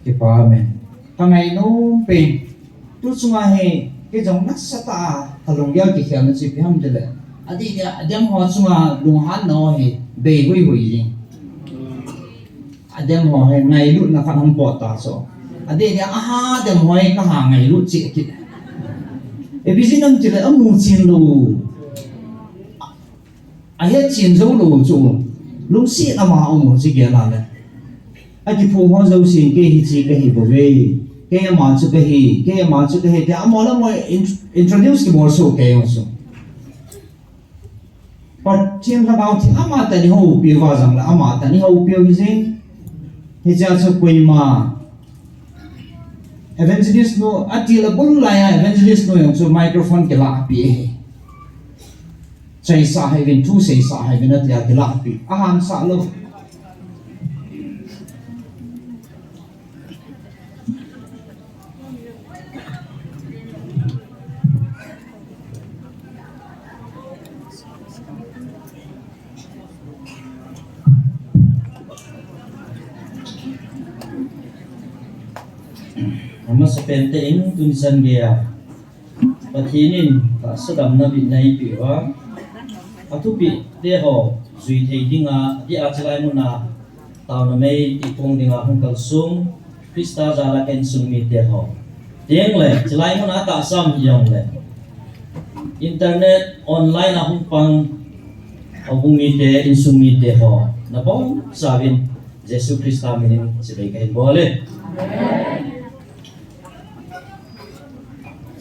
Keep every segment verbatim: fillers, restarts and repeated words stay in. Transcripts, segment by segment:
Kipa, amen. Ka ngainom pen. Tu chunga hi, kei jong nasatah a, ka lunggel kikhelna chu ipi ham tile. Adeh dia, adem ho chunga lunghanna ho hi, bei huihui jing. Adem ho hi, ngailutna khat hung pot ta chu. Adeh dia, aha, adem ho hi, ka ha ngailut cheh kit. Ipi jeh ham tile, amu chen lou. Ahet chen jou lou chu, lungset ama um u chu gel a le. Akiphong ho jousen kei hiche kahi bouve. Kei ama chu kahi, kei ama chu kahi. Tia amaho le amaho in-, introduce kibol soh kei u chu. Pathen Lhagao thil ama tah in eihoupiu va jongle ama tah in eihoupiu hi jing. Hichea chu koima Evangelist nu, atil abul lai a evangelist nu jong chu microphone kilah peh e. Seisah hih uvin, thu seisah hih uvin atia kilah peh. Ahansah lou. Amasapen in tuni chan geiya Pathen in tahsa damna bit eipeh uva, athupeh teho jui thei dinga, adeh a chulai muna taona mei tihpong dinga hung kalsong Christa jal a ka insung mite ho. Tengle, chulai muna tahsa um hijongle, internet online a hung pang houbung mite, insung mite ho, nabonchauvin Jesu Christa minin chibai kahin bol e.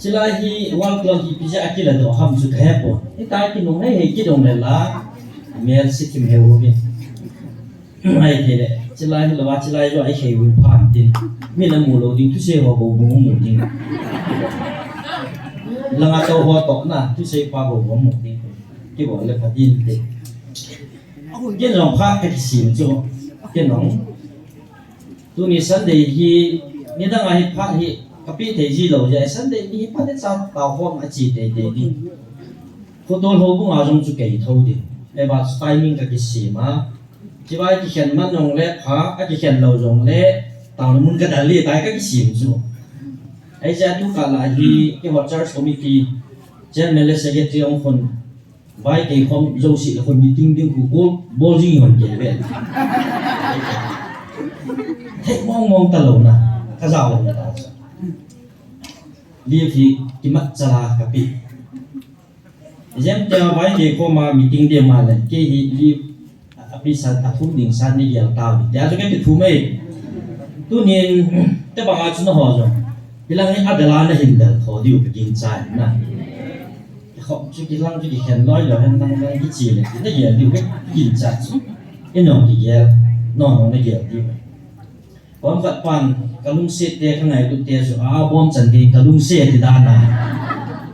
Chulai hi wall clock hi ipi jeh a kiladoh ham chu kahepon. Hitia kinung hei hei kidong le la, mel si thim heu uvin. Ahithei le, chulai hilou a, chulai joh a ikhei uvin phan tin. Min amu lou ding, thusei ho bou bou mu ding. Langa tou ho toh na, thusei pa bou bou mu ding. Kibol le pha ding te. Ken jong phat kakisem chu. Ken jong. Tuni Sunday hi, nidang a hi phat hi, kapeh thei ji lou jeh a, Sunday ni hi phat le chan taokhom a che teitei ding. Khotol houbung a jong chu kei thou ding. Ahivang chu timing kakisem a. Chivang kikhen man jongle pha, akikhen lou jongle, taona mun kadal le tai kakisem chu. Ahijeh a tukal a hi, keiho church committee, chairman le secretary jong khun, Vaitei khom jouse le khun meeting ding khu bol, bol jing hon kei ve. Thei mong mong talou na, kajao lou ta. Leave hi kimat chala kapeh. Jem tia Vaitei khoma meeting ding ma le, kei hi leave Apeh san, athu ding san ni gel tauve. Tia chu kei kithum e. Tunin, tobang a chu nangho jong. Hilang hi adel a nahin del tho diu kaginchai na. Khop chu kilang chu kikhen loi loi hen lang lang kiche le, nagel diu kaginchai chu. Inong kigel, nong nong nagel diu. Pom khat pan, kalungset te, kangailut te chu, a, bom chan gei kalungset ti dan a.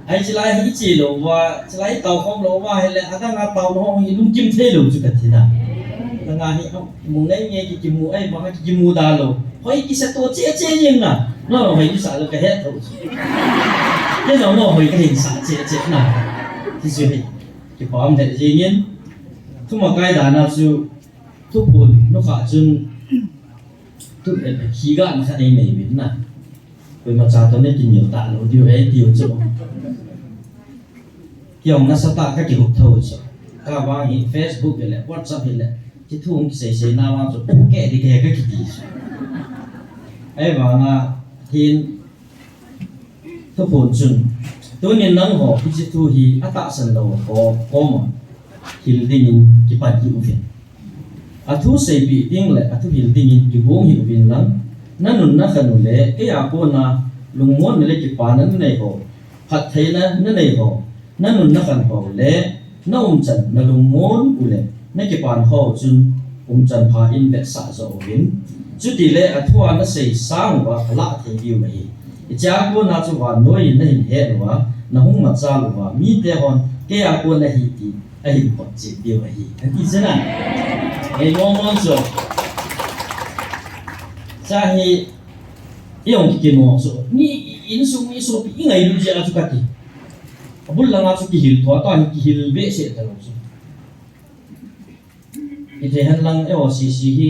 Ai chilai hi che lou va, chilai tao khom lou va, hile, adang a tao lou hi lungkim thei lou chu kati na. Adang a hi, a, mu ngai nge ki, kimu, ai, bang ki, kimu da lou. Hoi kisa to che che jing na. No, no, hoi kisa lou kahe thou chu. Ke no, no, hoi kahin sa che che na. Ti chu hi. Kipah um thei jing in. Thumakai dan a chu, thuphon, nukha chun, Tu, eh, khi ga na kha nei nei min na. Koima cha to nei kinil ta lou diu he tiu chu. Kiong nasatah a kakihup thou chu. Kavang hi Facebook hile, WhatsApp hile. Kithum kisei sei na vang chu. Ke di ke kakiti chu. Ahivang a hin Thuphon chun, tunin nangho hiche thu hi atahsan lou ho koma hil dingin kipan hih uvin. Athu seipeh ding le athu hil dingin kigong hih uvin lang, nanun nakhan u le keiya kona lungmonna le kipana nanei ho, phattheina nanei ho, nanun nakhan ho le Na umchan, na lungmon u le, na kipan ho chun umchan pha in vetsah jo uvin. Chutile athua nasei sang uva alah thei diu ahi. Hichea kona chu vannoi in nahin het uva, nahung machal uva, mite hon keiya kon ahi ti ahin photchet diu ahi. Ati chena. Ei mong mong chu. Cha hi, i ong kikino chu. Ni insung mi sopi i ngailu jeh a chu kati. Abul langa chu kihil thua ta hi kihil behseh talou chu. Hithei henlang A O C C hi.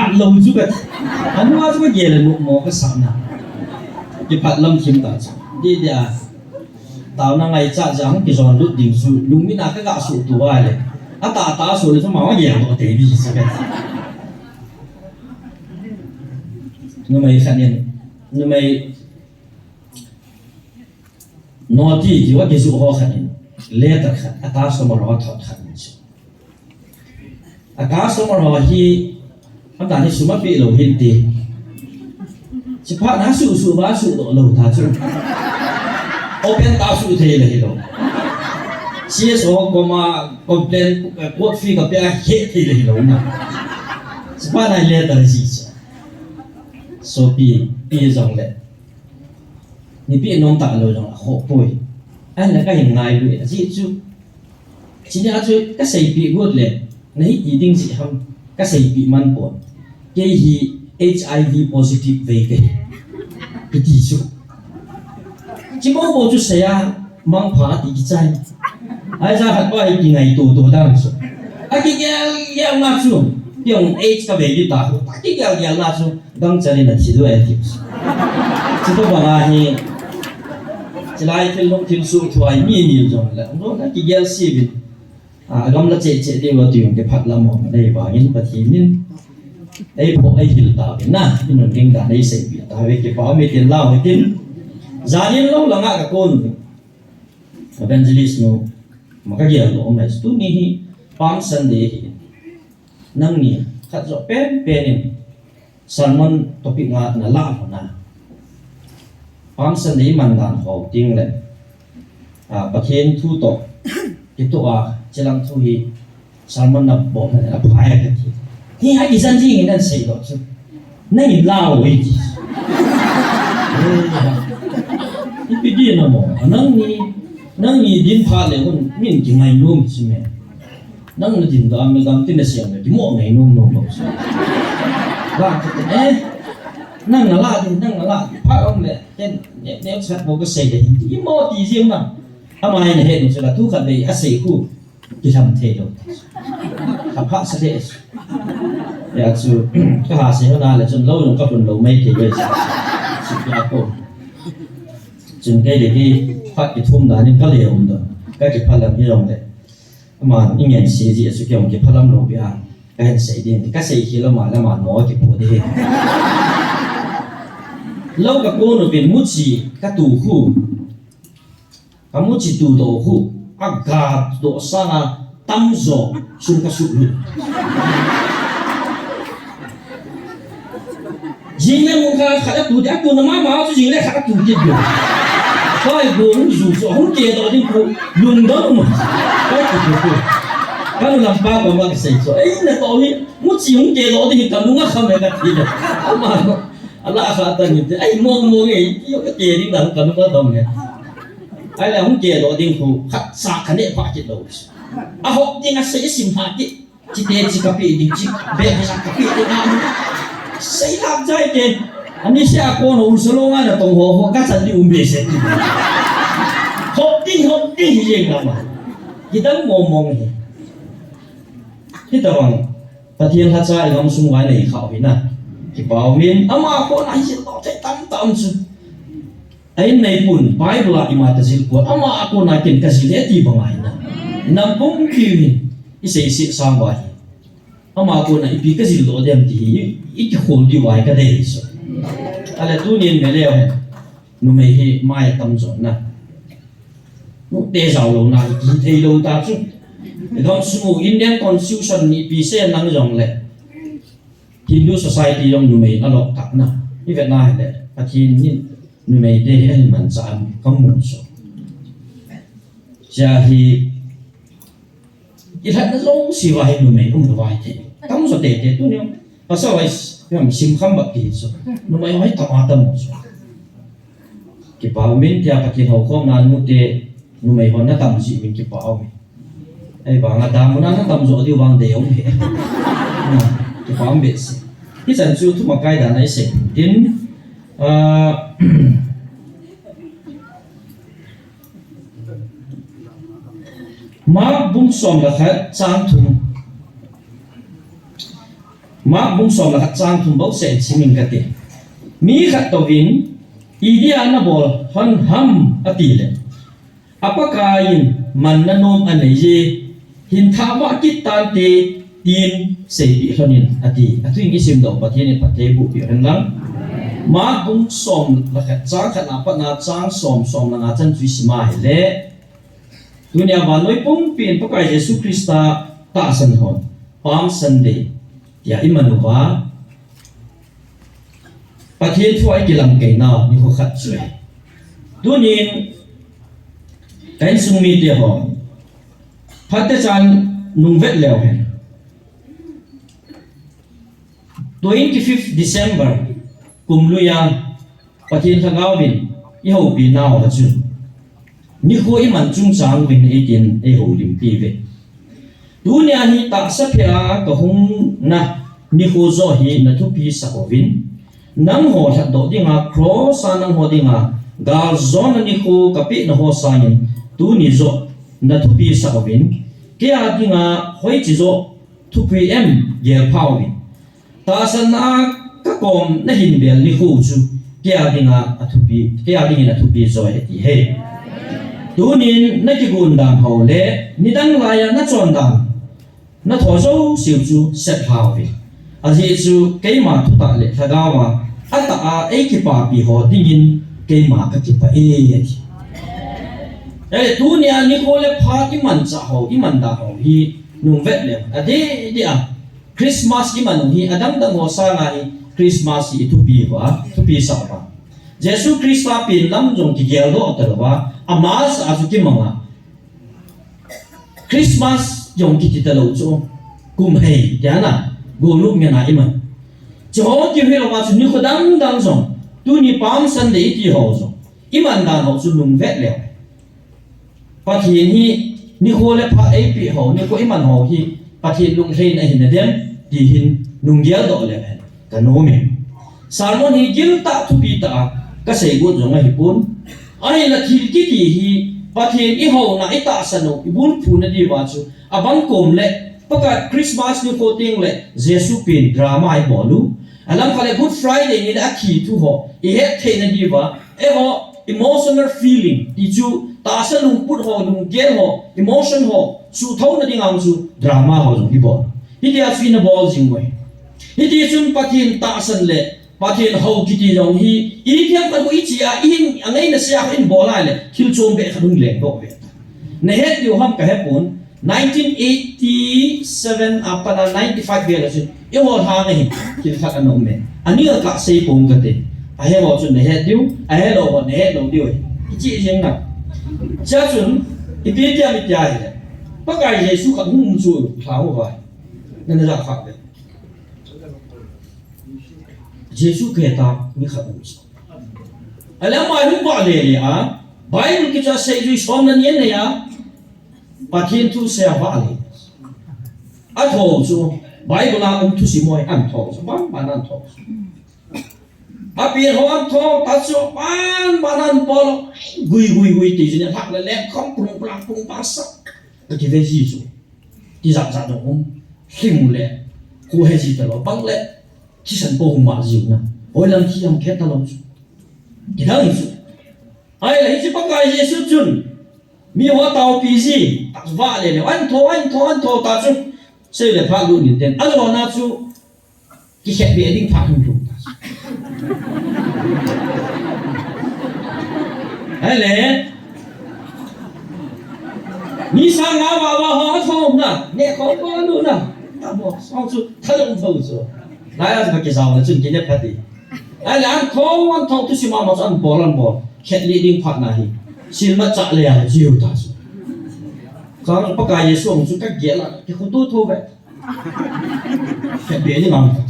phat lou chu ka. Anu a chu ka gel le nu mo ka sa na. Kiphat lam thim ta chu. Di di a. Tao na ngai cha ja hung kijon lut ding chu. Lung mi na ka ga su tu wa le. A ta ta su le chu ma wa gel lo te di chu ka. Numei khat in. Numei Noti ti wa kisu ho khat in, letter khat, a customer ho thot khat in chu. A customer ho hi, am ta ni suma pi lo hin ti. Chi pha na su su ba su lo lo ta chu. Open ta su thei le hi lo. C S O koma complain, eh, court fee ka pe a he thei le hi lo na. Chi pha na letter ji chu. So pi, pi jong le. Nipi nom ta lo jong a kho poi. An la ka hin ngai lui a ji chu. Chini a chu ka sei pi got le. Na hi ti ding ji ham ka sei pi man pon. Kei hi H I V positive ve ke. Ki ti chu. Chi bo bo chu sei a mang pha ti ki chai. Ai ja hat pa hi ki ngai to to dang chu. A ki gel gel na chu. Ki ong H ka ve ki ta. A ki gel gel na chu. Dang chali na thi du e ti. Chuto banga hi, chilai thil lung thil su thuai mi ni jong le, no na kigel si vin. A, gam la che che deu a tui ong kiphat lam ong nei vangin Pathen in. Ei pho ei hil ta vin na, i nun ding da nei sei pi ta ve kipa mi tin lau tin. Janin lo langa ka kon. Evangelist nu, ma ka gel lo mai tu ni hi, Palm Sunday hi. Nang ni, khat jo pen pen in. Sermon topic nga na la mo na. Palm Sunday man dan ho ting le. A, Pathen thu to. Kito a, chilang thu hi. Sermon na bol na phai ka ti. Hi a kisan jing in an sei lo chu. Nang in la o i ti. Ipi di na mo. Nang ni, nang ni din pha le un min ki ngai nom si me. Nang na din da me dam tin na siam le ki mo ngai nom nom lo si. La ka te eh. Nang na la di, nang na la di. Pha om le. Ken ne ne chat mo ka sei le. Ki mo ti jing na. Ama in he no se la tu khat le a sei khu. Ki tham thei lo. Ka pha sa le. Ya chu ka ha se ho na le chun lo jong ka hun lo mai thei le. Chu ka ko. Chun kei le ki phat ki thum na nin ka le um da. Ka ki pha lam hi jong le. Ama ingen si ji a chu kei jong ki pha lam lo bia. Ka hin sei din ka sei hi lo ma la ma no ki pu di. Lo ka ko no bin mu chi ka tu khu. Ka mu chi tu do khu, a ga do sanga tam jo, sun ka su lu. Jing le mu ka kha tu, a tu na ma ma chu jing le kha tu ti do. Kai go mu ju so, hung ke do ding khu, lung do mu. Kai tu tu. Ka lu lam pa ko ma ka sei so, ei na to ni, mu chi hung ke do ding ka lu nga kha me ka ti do. Ama, ala kha ta ni, ei mo mo nge, yo ka ke ding da ka lu ka dom nge. Ai la hung ke do ding khu khat sa ka ne pha kit lo. A hop ding a sei sim pha kit. Chi te chi ka pi ding chi. Be ka sa ka pi ding a. Sei lap jai te. Ani se a ko no un so lo nga na tong ho ho ka sa di um be se ti. Hop ding hop ding hi jeng ka ma. Ki dang mo mo nge. Hi ta bang. Pathian lhacha i gamsung vai nei khau hi na. Kipau min ama kona hi jin to thei tam tam chu. A in nei pun Bible a ima ta jil ko ama kona kin ka jil e ti bang ai na. Nam pum pi min i sei si sang vai. Ama kona ipi ka jil lo dem ti hi i ki khol di vai ka dei so. Ale tunin me leo he. Numei hi mai tam jo na. Nute jao lo na, ki thei lo ta chu. Dong su Indian Constitution ni pi se nang jong le. Hindu society jong numei a lok tak na. I vet na le, Pathian ni numei te hi a hin man cha an ka mu so. Cha hi I lhatna jong si vai numei um vai te. Tam so te te tu ni. Pasal vai sim kham bak ki so. Numei vai tam a tam so. Kipau min tia Pathian ho khom na nu te numei hon na tam si min kipau min. Ei bang a tam na na tam so di bang de um he. Kipau be si. Hi san chu thu ma kai da na i se. Tin, ah, Mark bung som le khat chang thum. Mark bung som le khat chang thum bou seh in simin kati. Mi khat touvin, "Idia nabol hon ham?" ati le, "A Pakai in manna nom anei e, hin thah vah kit tante, tin seipeh lhonin," ati. Athu in isim doh Pathen in phatthei boh peh hen lang. Mark bung som le khat chang khat na pat na chang som, som le nga chan chu isim a ahile. Tunia vannoi pumpi in Pakai Jesu Christa tahsan hon Palm Sunday tia iman uva. Pathen thu a ikilam kei nau nikho khat chu ahi. Tunin ka insung mite ho, phatechan nung vet leu hen. Twenty-fifth December kum lui a Pathen Lhagao vin ihoupi nau a chun, nikho iman chungchang uvin eitin eiho limpi uve. Tunia hi tahsa phei a kahung na nikho joh hi nathupi sah uvin, nangho lhatdoh dinga cross a nangho dinga galjona nikho kapeh naho sangin tuni joh nathupi sah uvin, keia dinga hoiche joh thupi em gelpha uvin. Tahsanna a kakom nahin bel nikho chu keia dinga athupi, keia dingin athupi joh ahi ti ahi. Tunin nakigon dan ho le nidang laiya nachon dan, natho jouse u chu seplha uvin. Ajeh chu keima thutah le lhagao a atah a eikipapi ho dingin keima kakipah e ati. Ahile tunia nikho le phat imanchah ho, iman dan ho hi nung vet leu adeh deh a. Christmas iman u hi adangdang ho sanga hi Christmas hi ithupi uva, thupi sah uva. Jesu Christa pen lam jong kigeldoh talouva, a Mass a chu kimanga. Christmas jong kiti talou chu, kum hei tia na. Golnop ngen a iman. Chuho ti hilou a chu nikho dang dang jong, tuni Palm Sunday iti ho jong, iman dan ho chu nungvet leu. Pathen hi nikho le phat eipeh ho, nikho iman ho hi Pathen lunglhaina ahi nadem, ti hin nunggeldoh leu hen kanom e. Sermon hi giltah thupi tah a kasei got jong ahipon. Ahinla thil kiti hi Pathen ihouna, itahsan u, ibulphuna diuva chu abang kom le Pakai Christmas nikho teng le Jesu pen drama ibol u. Alam khat le Good Friday ni le athi thu ho ihet theina diuva, eiho emotional feeling ti chu, tahsa lungput ho, lunggel ho, emotion ho suhthouna dinga chu drama ho jong ibol. Hitia chu ina bol jing uve. Hiti chun Pathen tahsan le Pathen hou kiti jong hi ithiam khat bou iche a, ihin angaina sea khat in bol a le thil chom beh khat hung lengdoh ve. Nahet diu ham kahepon, nineteen eighty-seven a pat a ninety-five vel a chun eiho lhang ahin thil khat ana um e. Ani a kasei pong kate. Ahe ho chun nahet diu, ahelou ho nahet lou diu ahi. Iche jeng na. Chua chun ipi tia mi tia hile, Pakai Jesu khat hung um chu lhang uva, nana ja kha ve. Jesu kiheta mi khat um chu. Alam mai hung vahle le a, Bible kicha seijui som le ni anei a, Pathen thu sei a vahle. Atho chu, Bible a um thusim ho hi atho chu, ban ban atho chu. Api ho atho ta chu, ban ban abol, gui gui gui ti chu ni, lhak le lem khom, pung plang pung plang sak. Kati ve ji chu. Tijat jat jong um, lhing u le, kho he ji talou, bang le, thisan po hung ma jiu na. Hoilang thi ham khet talou chu. Kidang chu. Ahile hiche Pakai Jesu chun, miho taopi ji, ta chu vahle le, an tho, an tho, an tho ta chu. Sei le phat lut nin ten, ajona chu, kikhet be ding phat hung lhung ta chu. Ahile, mi sang nga va va ho tho na, ne kho ko lu na. Ta bo, sang chu, tha jong tho chu. Lai a ba kijao na chun kine phat di. Ahile, an tho, an tho thusim a ma chu an bol, an bol. Khet le ding phat na hi. Silmat cha le a jiu ta chu. Sang chu Pakai Jesu ang chu kagel a, kikhutu tho ve. Khet be ni mang ta.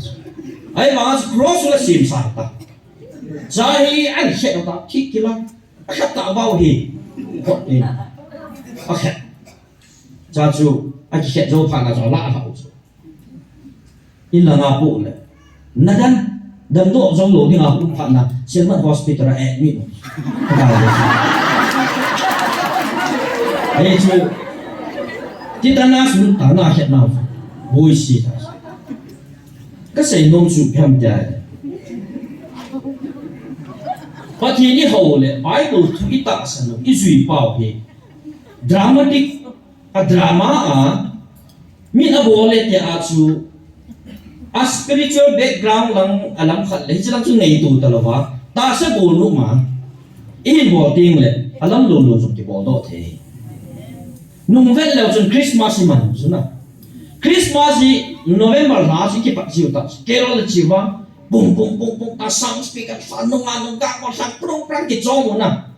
Ahivang a chu cross la sim sa ta. Cha hi an khet ta, thi kila. Akhet ta vau hi. Kot ni. Akhet. Cha chu, akikhet jou phat na chu, ala ala u chu. In langa pu le. Nadan, damdoh jou lou dinga um phat na, Sielmat Hospital a admit. Ei chu, tetanus mun ta na khet na, boi si ta. Kasei nom chu ipi ham tia. Pathen ihou le, Bible thu itahsan u, ijui pau hi. Dramatic, a drama a, min abol le tia chu, a spiritual background lang, alam khat le, hiche lang chu ngaito talouva, tahsa golnop ma, ihin bol teng le, alam lou lou jong kibol doh thei. Nungvet leu chun Christmas iman chu na. Christmas hi November lha chu kipat jiu ta, carol le chiu va, bung bung bung bung ta, sound speaker fa, nunga nunga ko sang prung prang kichom u na.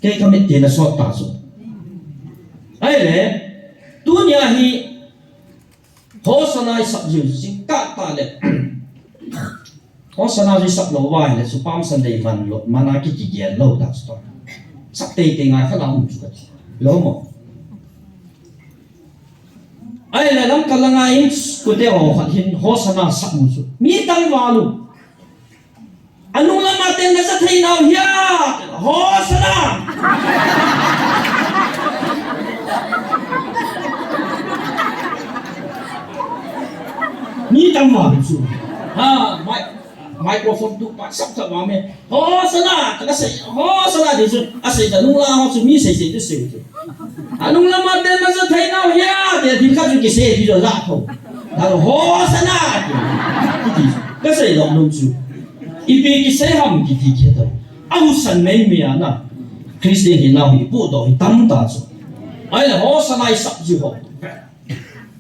Kei kamit tina sot ta chu. Ahile, tunia hi, Hosanna isap jiu, jingkah tah le. Hosanna isap lou va ahile, chu Palm Sunday man lou, man a ki kigel lou ta chu. Sap teitei ngai khat a um chu kati. Lou mo. Ahile Lamka langa in kute ho khat hin Hosanna sap mu chu. Mi tangval u. Anung lama ten naja thei nau hia. Hosanna. Mi tangval u chu. Ha, mai. Microphone tu pa sap sap vang e. Hosanna, ta kasei, Hosanna ti chu, asei ta nung la ho chu mi sei sei tu sei tu. Anung lama ten naja thei nau hia, ti thil khat chu kisei ti jo ja tho. Ta Hosanna ti. Ti kasei lou nung chu. Ipi kisei ham kiti khe ta. Ahusan mei mei a na. Christian hi nau hi pu to hi tam ta chu. Ahile Hosanna isap ji ho.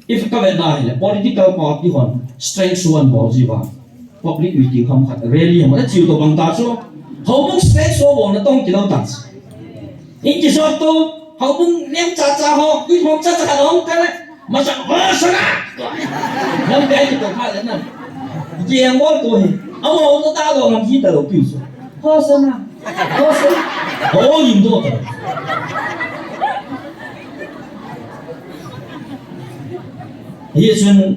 If ka vet na hile, political party hon, strength suan bol ji va. Public meeting ham khat, rally ham, achiu to bang ta chu. Houbung strength suan bol na tong kilou ta chu. In kijot to, houbung nem cha cha ho, in hom cha cha ka hom ka le. Masa, Hosanna! Nam te Kitoh kha le na. Jeng bol ko hi. Amo to ta lo ngam hi ta lo piu su. Hosanna. Hosanna. Ho lim do ta. Hichun,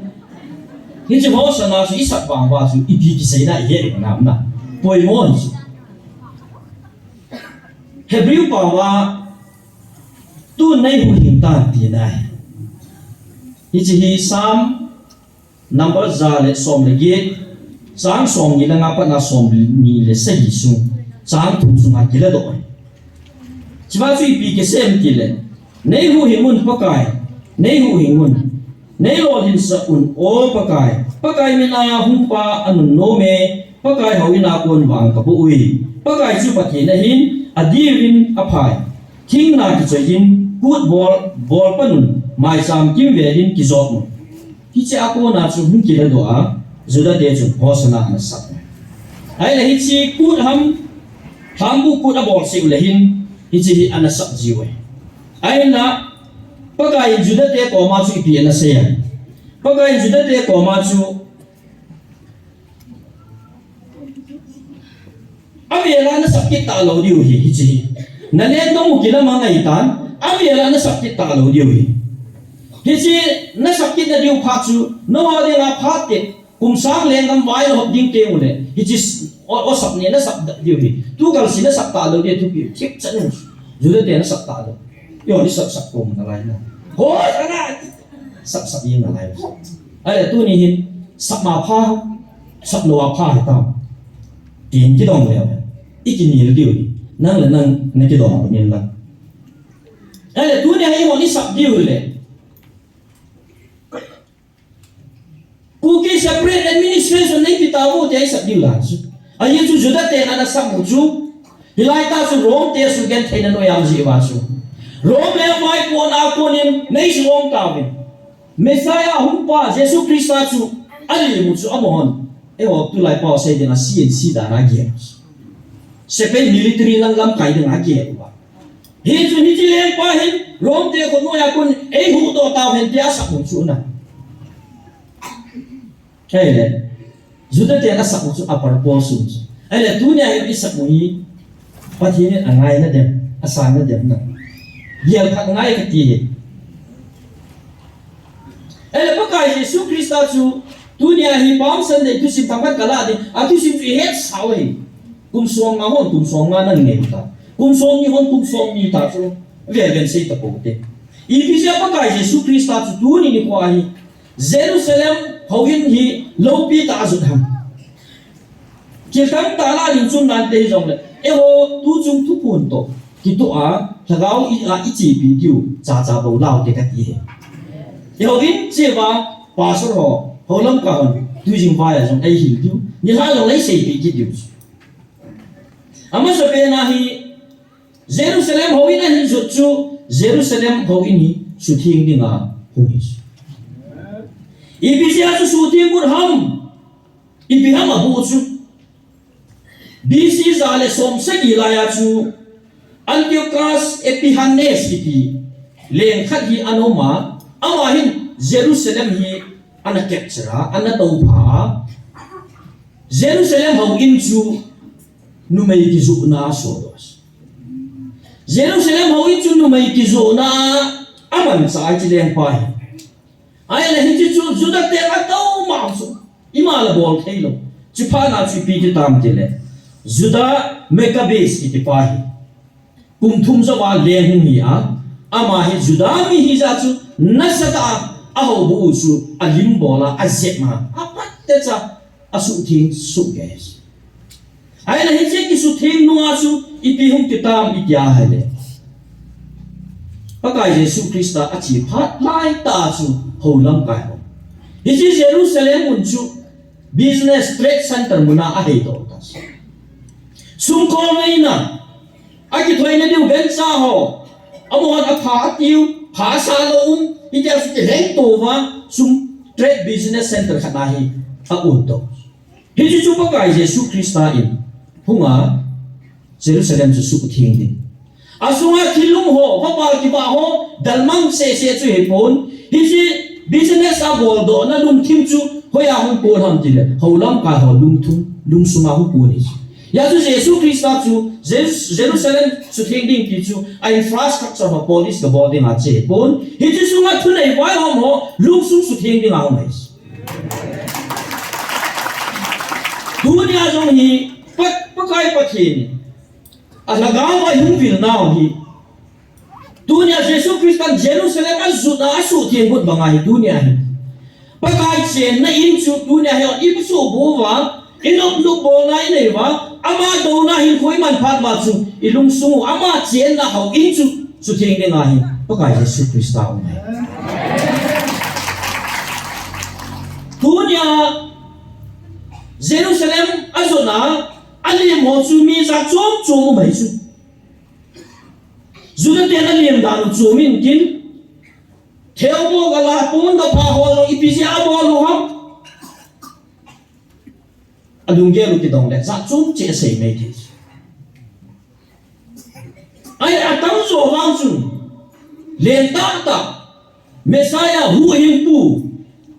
hiche Hosanna chu i sap vang uva chu ipi kiseina i he na na. Poimo hi chu. Hebrew pao a, tun nei huhhing tan tina ahi. Hiche hi Psalm number ja le som le get, chang somni le nga pat na somni le sagi sung, chang thum sunga kiladoh ahi. Hichea chu ipi kisei em tile, nei huhhing un Pakai, nei huhhing un. Nei lolhinsah un, O Pakai, Pakai mina hungpa anunnom e, Pakai houin a kon vang kapoh uve. Pakai chu Pathen ahin, adiuvin aphai. Thingna kichoiyin, kut bol, bol pan un, maicham kimvelin kijot un. Hichea kona chu hung kiladoh a, Juda te chun Hosanna ana sap. Ahile hiche kut ham, lhambu kut abol seh u le hin, hiche hi ana sap jiu ahi. Ahinla, Pakai in Juda te koma chu ipi ana sei em. Pakai in Juda te koma chu, avela nasap kit talou diu ahi, hiche hi. Nalen dong u kilam angai tan, avela nasap kit talou diu ahi. Hiche nasap kit nadiu phat chu, nangho dinga phat te, kum sang lenggam vai nahop ding teng ule, hiche s-, o, o sap ne nasap da, diu ahi. Tu kalse nasap talou diu, thupi, thip chan u. Juda te nasap talou. Eiho ni sap sap kom nalai na. Ho, ana, sap sap jing nalai. Ahile tuni hin, sap ma pha, sap lou a pha hitam. Tin kidong le. I kinel diu ahi. Nang le nang, nakidong nel lang. Ahile tuni hin eiho ni sap diu le. Kuki separate administration neipe tauve tia isap diu lai chu. Ajeh chu Juda ten ana sap u chu. Hilai tah chu Rome te chu gentheina noiya um jeh uva chu. Rome le vaipo a konin nei suhong tauvin. Messiah hungpa Jesu Christa chu alim u chu amahon. Eiho tulai pao sei dinga C N C dan a gel. Sepai military lang lamkai dinga gel uva. Hichu hiche lengpa hin, Rome te khut noiya kon, eihuhdoh tauhen tia asap u chu na. Ahile, Juda ten asap u chu a purpose u chu. Ahile, tunia hi isap u hi, Pathen in angaina dem, asangna dem na. Gel khat ngai kati hi. Ahile, Pakai Jesu Christa chu, tunia hi Palm Sunday thusim themkhat kalah ding, athusim chu ihet sau hi. Kum somnga hon, kum somnga nangin ngai ta. Kum somni hon, kum somni ta chu. Vel vel sei tapou te. Ipi jeh a Pakai Jesu Christa chu tuni nikho hi. Jerusalem houin hi loupi tah a jot ham. Kilhang tah a la ding chun nante hijongle. Eiho tuchung thuphon toh. Kitoh a, lhagao a ichepi diu, chacha bou lau te kati hi. Eiho in cheva, pastor ho, houlam ka hon, tuijing vai a jong eihil diu. Nilhah jong eiseipi kit diu. Amasapen a hi Jerusalem houin ahin jot chu, Jerusalem houin hi sutheng dinga hung hi. Ipi jeh a chu sutheng got ham, ipi ham abol chu. B C ja le som sagi lai a chu Antiochus Epiphanes kiti leng khat hi ana um a, ama hin Jerusalem hi ana capture a, ana toupha a. Jerusalem houin chu numei kijohna a sodoh. Jerusalem houin chu numei kijohna a amanchah a hiche lengpa hi. Ahile hiche chu Juda te atou ma chu. Ima la bol thei lou. Chuphat na chu ipi ti tam tile. Judah Maccabees kiti pa hi. Kum thum jouva leng hung hi a, ama hi Juda mi hijeh chun, nasatah a, ahoubung u chu, alim bol a, ajep a, apattecha, asuhtheng sohkei. Ahile hiche kisuhtheng nunga chu, ipi hung ti tam itia ahile. Pakai Jesu Christa ache phat laitah a chu, houlamkai ho. Hiche Jerusalem mun chu, business trade center muna aheidoh ta. Sumkol ngaina, akithoina diu gancha ho, amahon apha atiu, pha asa lou um, hitia chu kilhengto uva, sum trade business center khat na hi, aum to. Hichu chu Pakai Jesu Christa in, hunga, Jerusalem chu suhtheng ding. Asunga thil lum ho, vapal kivah ho, dalmang sese chu hipon, hiche Business a boldohna lungthim chu hoiya hung kon ham tile, hou lamkai ho lungthim, lungsunga hung kon ahi. Hijeh chun Jesu Christa chu Jer-, Jerusalem sutheng ding ti chu a infrastructure ho polish kabol dinga ache pon. Hiche sunga thunei vaihom ho lungsung sutheng dinga hung ahi. Tunia jong hi Pa-, Pakai Pathen a lhagao a hung vil nau hi. Tunia Jesu Christan Jerusalem ajotna asuhtheng got banga hi tunia hi. Pakai chenna in chu tunia hi isuhbou uva, inopnop bolna inei uva, ama douna hinkho iman phat uva chu ilungsung u ama chenna hou in chu sutheng dinga hi Pakai Jesu Christa um ahi. Tunia Jerusalem ajotna alem ho chu mi jat chom chom um ahi chu. Juda ten alem dan u chu min kin. Theu bol ala pon da pha hol lo ipi jeh a bol u ham. Alunggel u kidong le jat chom cheh asei mai thei. Ahi atamjo vang chun. Lentah tah. Messiah huhhingpu.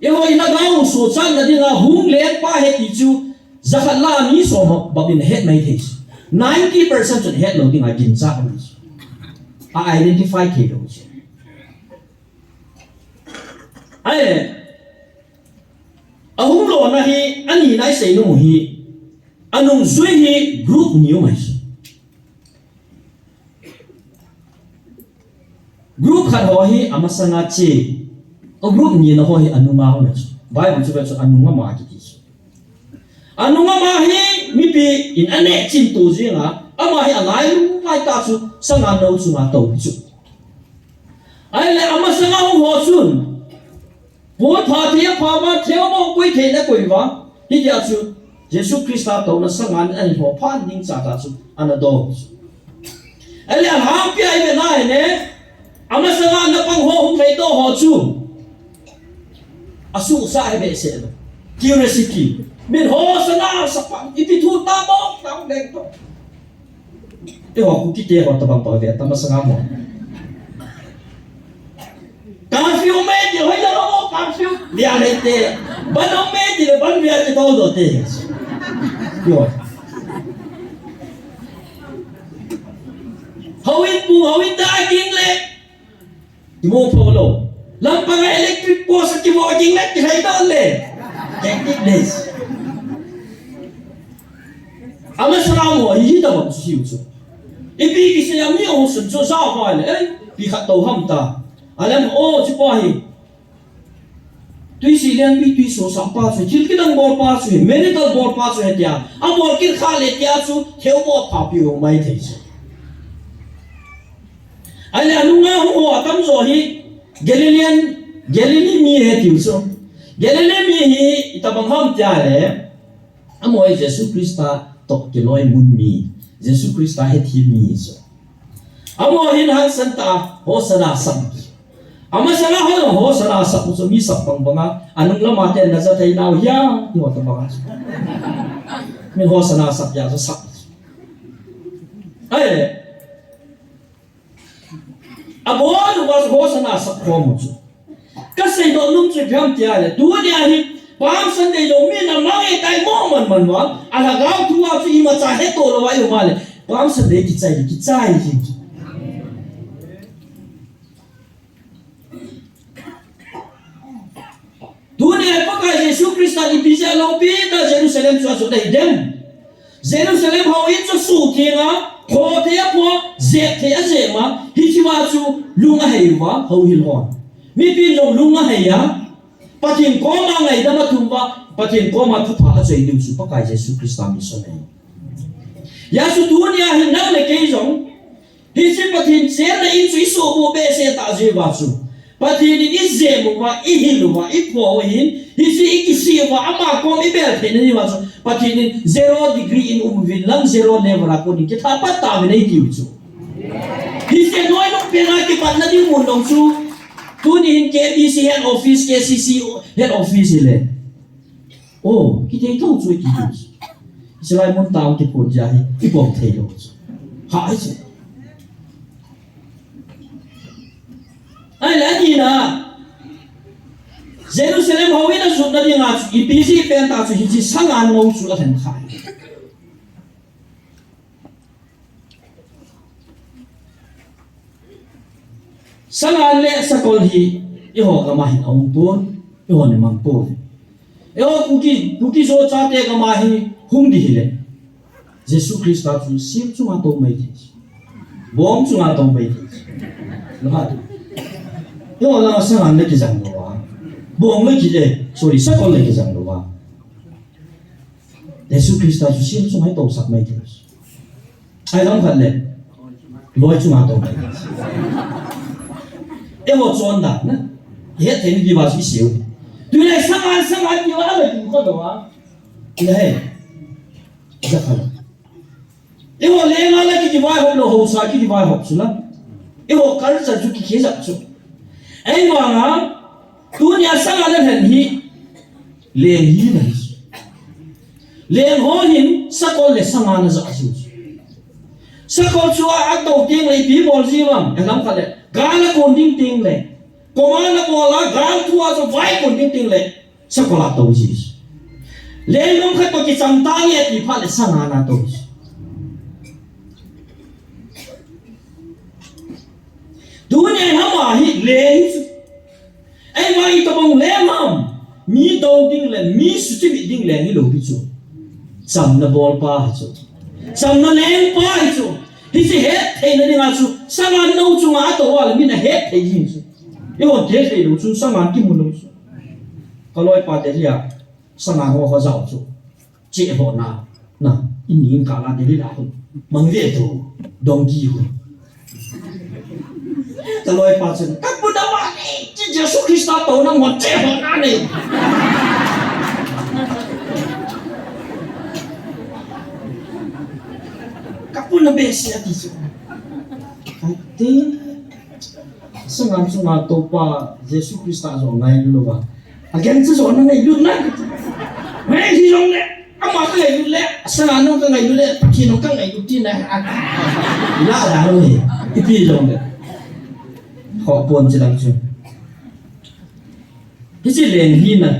Eiho i lhagao u sochatna dinga hung lengpa ahi ti chu. Jakhat lah a mi som bep in ahet mai thei chu. Ninety percent chun ahet lou dinga ginchat ahi chu. A identify thei lou chu. Ahi, ahung lona hi, ani na isei nom u hi, anungjui hi group ni um ahi chu. Group khat ho hi amasanga che, a group nina ho hi anunga um ahi chu. Bible chu ve chu anunga ma kiti chu. Anunga ma hi mipi in aneh chin to jinga, ama hi alai lung lai tah chu, sanga nou chunga tou chu. Ahile amasanga hung ho chun, pon pha thei apha uva, theu bol koi thei na koi uva, hitia chu, Jesu Christa touna sanga ahin ho phat ding cha tah chu, ana dong chu. Ahile alhangpi a ive na ahile, amasanga ana pang ho hung thei to ho chu. Asuhsah ahi behseh lou. Curiosity. Min Hosanna sapa, ipi thu ta bol, ta leng to. Eiho Kuki te ho tabang pa ve, ta masanga mo. Curfew me ti, hoi la lo, curfew. Via le te. Ban me ti le, ban via ti to do te. Yo. Houin pung, houin da king le. Kimu pho lou. Lampang a electric post kimu a king le, kilhai doh le. Hectic days. Amasanga mo, hi tabang chu hiu chu. Ipi kisei a mi ahung sun chu sa vai le, eh, ipi khat tou ham ta. Alam o chu pa hi. Tui si lian pi tui so sa pa chu, thil kidang bol pa chu, miracle bol pa chu, hetia. Abol kit kha le tia chu, theu bol pha pi o mai thei chu. Ahile anunga hung ho atamjo hi Galilean, Galilee mi ahi tiu chu. Galilee mi hi itabang ham tia le, amaho hi Jesu Christa toh kiloi mun mi, Jesu Christa hethem mi chu. Amaho hin hangsan tah a Hosanna sap. Amasanga ho Hosanna sap chu mi sap bang banga, anung lama ten na ja thei nau hia, ti ho tabang a chu. Mi Hosanna sap hia chu sap. Ahile, Abon uva chu Hosanna sap khom u chu. Kasei nom chu ipi ham tia le, tunia hi Palm Sunday jong mi na mang e tai mo man man uva, alhagao thu a chu imacha hetto louva i um a le, Palm Sunday kichai, kichai jing chu. Tunia Pakai Jesu Christa ipi jeh a loupi tah a Jerusalem chu ajot ahi dem. Jerusalem houin chu suhtheng a, pho thei apho, jep thei ajep a, hichea chu lung ahei uva, houhil hon. Mipin jong lung ahei a, Pathen koma ngaidam athum uva, Pathen koma thupha achoi diu chu Pakai Jesu Christa mission ahi. Hijeh chun tunia hin nang le kei jong, Hiche Pathen chenna in chu i sohboh behseh tah jeh uva chu. Pathen in i jep uva, i hil uva, i pho uva hin, hiche i kisih uva, ama kom i bel theina diuva chu. Pathen in zero degree in um uvin lang zero level a kon in kitha pat tauvin eitiu chu. Hiche noi nung pen a kipatna ding mun dong chu. Tuni hin K B C head office, K C C head office hile. Oh, kithei thou chu i ti chu. Hiche lai mun tah a kiphun jeh hi, i pom thei lou chu. Ha, hiche. Ahile, ani na. Jerusalem houin ajotna dinga chu ipi jeh pen ta chu hiche sangan nou chu alhen kha. Sangan le sakol hi eiho gam a hin aum pon, eihon imang pon. Eiho Kuki, Kuki-Zo chate gam a hi hung ding hile, Jesu Christa chu sil chunga tou mai thei. Bong chunga tou mai thei. Eiho langa sangan le kijang lou a. Bong le ki, eh, sorry, sakol le kijang lou a. Jesu Christa chu sil chunga tousak mai thei. Ahi lam khat le, loi chunga tou mai thei. Eiho chondan na. Ihet thei ni diuva chu isei u. Tule sangan, sangan diuva le tu kha lou a. Ile he. Jakha lou. Eiho lenga la ki, kivaihop lou, haosa ki, kivaihop chu la. Eiho culture chu ki, kijat chu. Ahivanga, tunia sangan alhen hi, leng hina hi. Leng ho hin, sakol le sangan aja jiu. Sakol chu a, atou teng le ipi bol jiu ham, alam khat le, gal akon ding teng le. Command abol a, gal thu a chu vai kon ding teng le. Sakol a tou ji. Leng nom khat toh kicham tange ti phat le sangan a tou ji. Tunia hi ama hi leng hi chu. Ahivang itobang leng ham. Mi dou ding le, mi suchimit ding leng hilou hi chu. Chamna bolpa hi chu. Chamna lengpa hi chu. Hiche hetthei na dinga chu. Sangan nou chunga atou a le min ahetthei ji chu. Eihon hetthei lou chu, sangan kimu lou chu. Ka loipa te hia, sangan ho ho jao chu. Cheh ho na, na, in ning ka la de li la hu. Mang ve tu, dong ki hu. Ka loipa chun, ka pu da wa ni, chi Jesu Christa tou na mo cheh ho na ni. Ka pu na be si ati chu. Ka te. Sangan chunga toupa Jesu Christa jong ngailu louva. Again chu jong na ngailu na. Ngai hi jong le. Ama ka ngailu le. Sangan jong ka ngailu le. Pathen jong ka ngailu ti na. La la lo he. Ipi jong le. Ho pon chi lang chu. Hiche leng hina.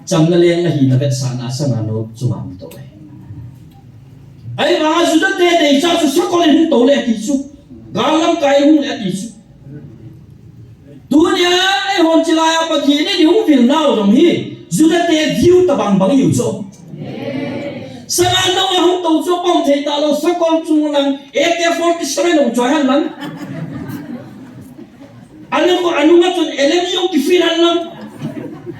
Chamna leng ahina vetsahna sangan nou chunga um tou e. Ahivanga Juda te deicha chu sakol in hung tou le ati chu. Gal lamkai hung le ati chu. Tunia eihon chilai a Pathen in ihung vil nau jong hi. Juda te view tabang bang ihiu chu. Sangan nou ahung tou chu pom thei talou sakol chung lang A K forty-seven hung choi hen lang. Anu, anunga chun L M G jong kifit hen lang.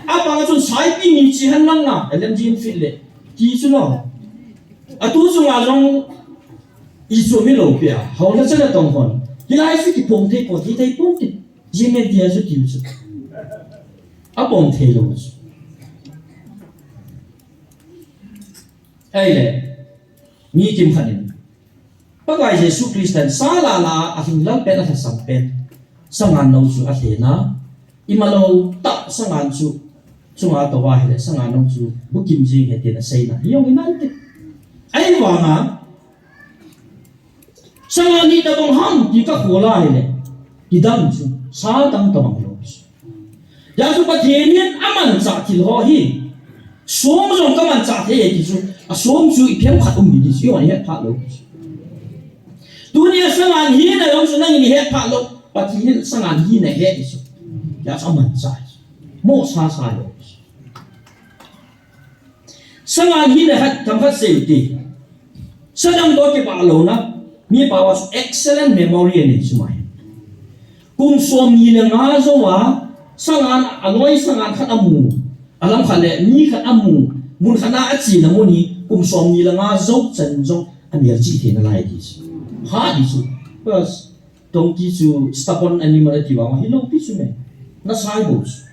Apanga chun saipi ni chi hen lang na, L M G in fit le. Ti chu lo. Atu chunga jong i chu mi lo pia. Hou na chana tong hon. Hilai chu kipom thei pon, thei thei pon ti. Ji men tia chu tiu chu. Apom thei lou chu. Ahile, mi kimkhat in, Pakai Jesu Christa in sa lala a, alhinglel pen, alhasam pen, sangan nou chu alhen a, imalou tah sangan chu, chunga tou ahile, sangan nou chu, bukim jing ahi tin asei na, hi jong iman te. Ahivanga, Sangan hi tabang ham ti ka khol a hile. Kidang chu. Sa dang tabang lou chu. Hijeh chun Pathen in amanchah thil ho hi. Som jong kamanchah thei e ti chu. Asom chu iphem khat um hi ti chu. Ihon ihet phat lou. Tunia sangan hina jong chu nangin ihet phat lou. Pathen in sangan hina ahe ti chu. Hijeh chun amanchah. Mo sa sa lou. Sangan hina khat themkhat sei u hite. Sa dang toh kibang louna, mi pao a chu excellent memory anei chu mai. Kum somni le nga jou a, sangan aloi sangan khat amu, alam khat le mi khat amu, mun khat a ache na mun hi, kum somni le nga jou chan jong anel chih thei nalai ti chu. Ha ti chu. First, Donkey chu stubborn animal ati vang, hilou pi chu me. Nasai bou chu.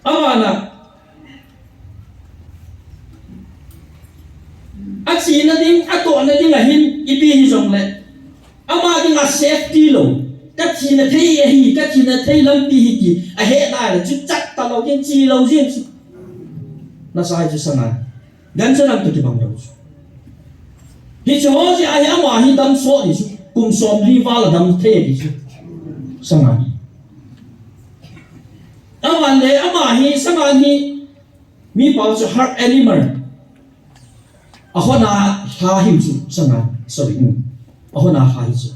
Abana. Achena ding, atohna ding ahin, ipi hijongle. Ama dinga safety lou. Kathina thei ahi, kathina thei lampi hi ti. Ahe nale, chu chat talou, kin che lou jeng chu. Nasai chu sangan. Gancha lam toh kibang lou chu. Hiche ho jeh a hi ama hi dam soh di chu. Kum somli val a dam thei di chu. Sangan. Aman le, ama hi, Sangan hi, mi pao chu heart animal. Ahona lha hi chu, Sangan, sorry, um. Ahona lha hi chu.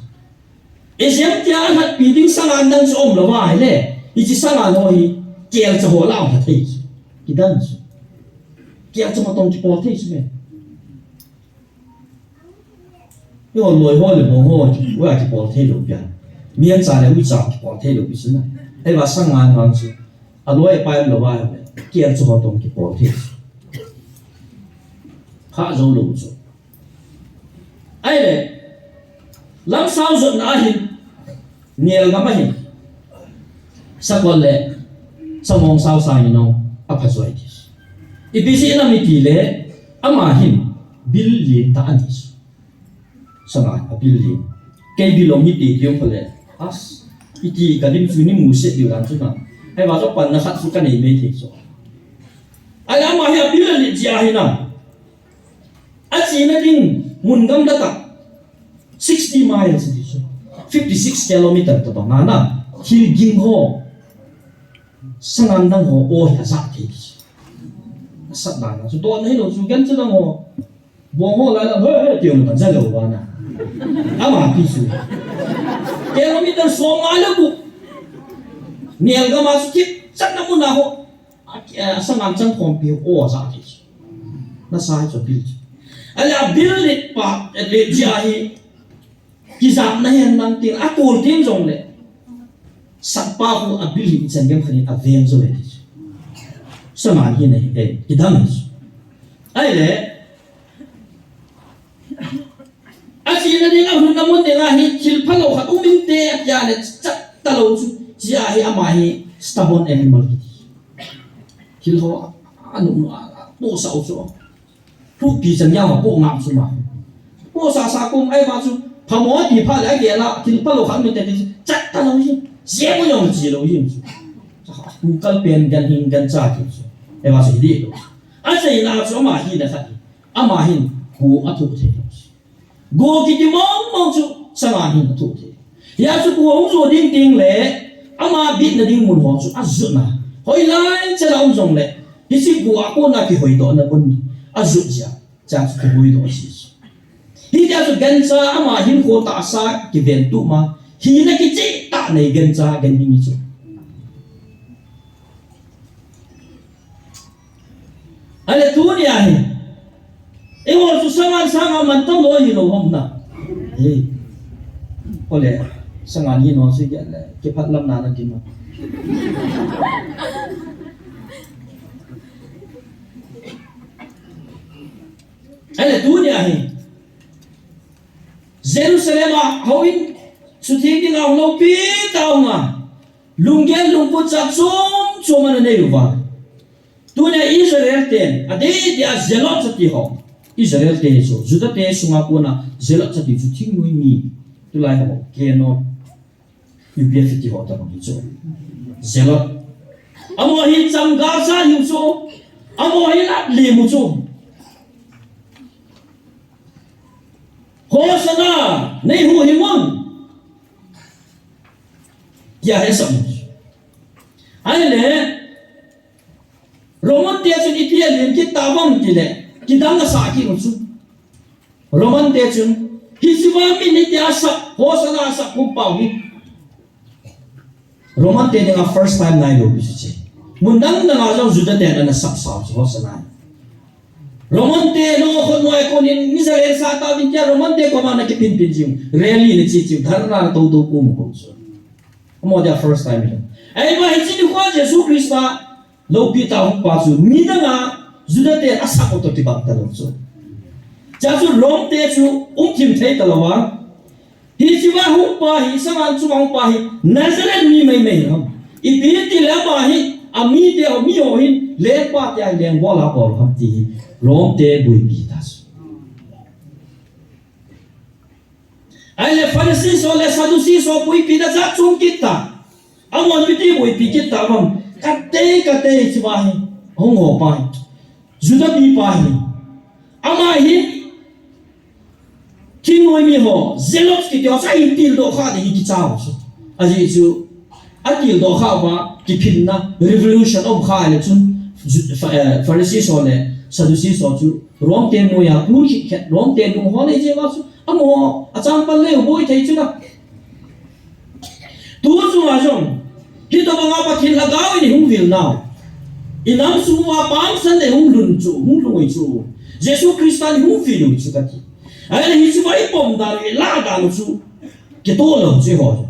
Ijemtia alhatpi ding Sangan dang chu umlou va ahile, hiche Sangan ho hi, kelcha ho lah a um thei chu. Kidang chu. Kelcha ho tong kibol thei chu me. Yo, loi ho le bong ho, uva kibol thei lou pia. Mihem cha le uicha kibol thei lou pi chu na. Ahivang Sangan vang chu. Aloi apai umlou va, kelcha ho tong kibol thei chu. Kha jou lou chu. Ahile, lamsao jotna ahin, Nial gam ahin. Sakol le, samong sao sang ino, apha joi ti. Ipi jeh ham itile, ama hin, bil lentah ahi. Sangan, abil len. Kei bil lom hite tiu kho le. As, iti kadim chu ni muset diu dan chu na. Ahivang chu panna khat chu kanei mai thei chu. Ahile ama hi abil len jeh ahi na. Achena ding mun gamla tah sixty miles ti chu. Fifty six kilometer tobang ana. Thil ging ho. Sangan dang ho o hi ajah thei ti chu. Asat dan a chu. Dona hilou chu gancha dang ho. Bong ho lai la, he, he, tiu na, ja lou va na. Ama pi chu. Kilometer som nga le gup. Nial gam a chu kichat na mun a ho. A, a, Sangan chang khompi ho, o, ajah thei chu. Nasa hi chu abil chu. Ahile abil let pa, let jeh ahi. Kijapna hen lang tin, atol tin jongle. Sakpa khu abil len chan gei khat in aveng jou e ti chu. Sangan hi nahi, eh, kidang hi chu. Ahile, achena ding a hun amun ding ahi, thil phalou khat um inte, atia le chat talou chu. Jeh ahi ama hi stubborn animal kiti. Thil ho, anu, anu, a, a, po sa u chu. Thupi chan gei ho po ngam chu ma. Po sa sa kum ahivang chu. Phamo ti pha le agel a, thil phalou khat um inte ti chu. Chat talou hi. Jeh mo jong chi lou hi chu. Kukal pen gan hing gan cha ti chu. Ahivang chu hi dih lou. Achaina chu ama hina khat hi. Ama hin go athoh thei lou. Go kiti mong mong chu Sangan hin athoh thei. Hia chu go hung jo ding ding le, ama bitna ding mun ho chu ajotna. Hoilai chan a um jongle, hiche go a kona kihoidohna mun ajot jeh a, chang chu kihoidoh ji chu. Hitia chu gancha ama hinkho tahsa kiven tu ma, hina kicheh tah nei gancha gan hi mi chu. Ahile tunia hi. Eiho chu Sangan sanga mantam lou hilou ham na. He. Kole, Sangan hi no si gel le, kiphat lam na na kin no. Ahile tunia hi. Jerusalem a houin sutheng dinga hung loupi tah a hung a. Lunggel lungput chom chom ana nei uva. Tunia Israel ten, adeh deh a zealot ati ho. Israel te chu, Juda te sunga kona zealot ati chu thingnoi mi. Tulai ho, K N O, U P F ti ho tabang hi chu. Zealot. Amaho hi chamgasa hiu chu. Amaho hi lat limu chu. Hosanna, nei hu hi mun. Tia he sam. Ahile, Roman te chun ipi alin kit ta vang tile, kidang asah kit u chu. Roman te chun, hiche va min hitia asah, Hosanna asah kum pau hi. Roman te dinga first time nailou pi chu che. Mun dang dang a jong Juda ten ana sap sao chu Hosanna. Roman te no khut noi konin Israel sa ta vin tia Roman te koma na kipin pin jiu. Rally na chi chi, dharna to to ko mo ko chu. Amaho dia first time hi. Ahivang hiche nikho Jesu Christa loupi tah hung pa chu midang a Juda te asap u toh kibang talou chu. Chua chu Rome te chu um thim thei talou a. Hiche va hung pa hi, Sangan chunga hung pa hi, Nazareth mi mai mai ham. Ipi tile ama hi, amite ho, mi ho hin, lengpa te a leng bol a bol ham ti hi, Rome te boipi ta chu. Ahile Pharisee ho le Sadducee ho boipi na jat chung kit ta. Amahon ipi ti boipi kit ta ham. Katei, katei hiche va hi, hung ho pa hi. Juda mi pa hi. Ama hi, thingnoi mi ho, zealot kiti ho, chu ahin tildoh kha ding hi kicha u chu. Ajeh chu, atildoh kha uva, kiphinna revolution um kha le chun, Ju-, Pha-, eh, Pharisees ho le Sadducees ho chu Rome te noiya kun khit khet, Rome te nung ho nei jeh uva chu, amaho achangpal le boi thei chu na. Tu chunga jong, hitobanga Pathen lhagao in ihung vil nau, inam sung uva pangsan le hung lhun chu, hung lhung u chu, Jesu Christa in ihung vil u chu kati. Ahile hiche va ipom dan u, ilah dan u chu, kitoh lou chu ho.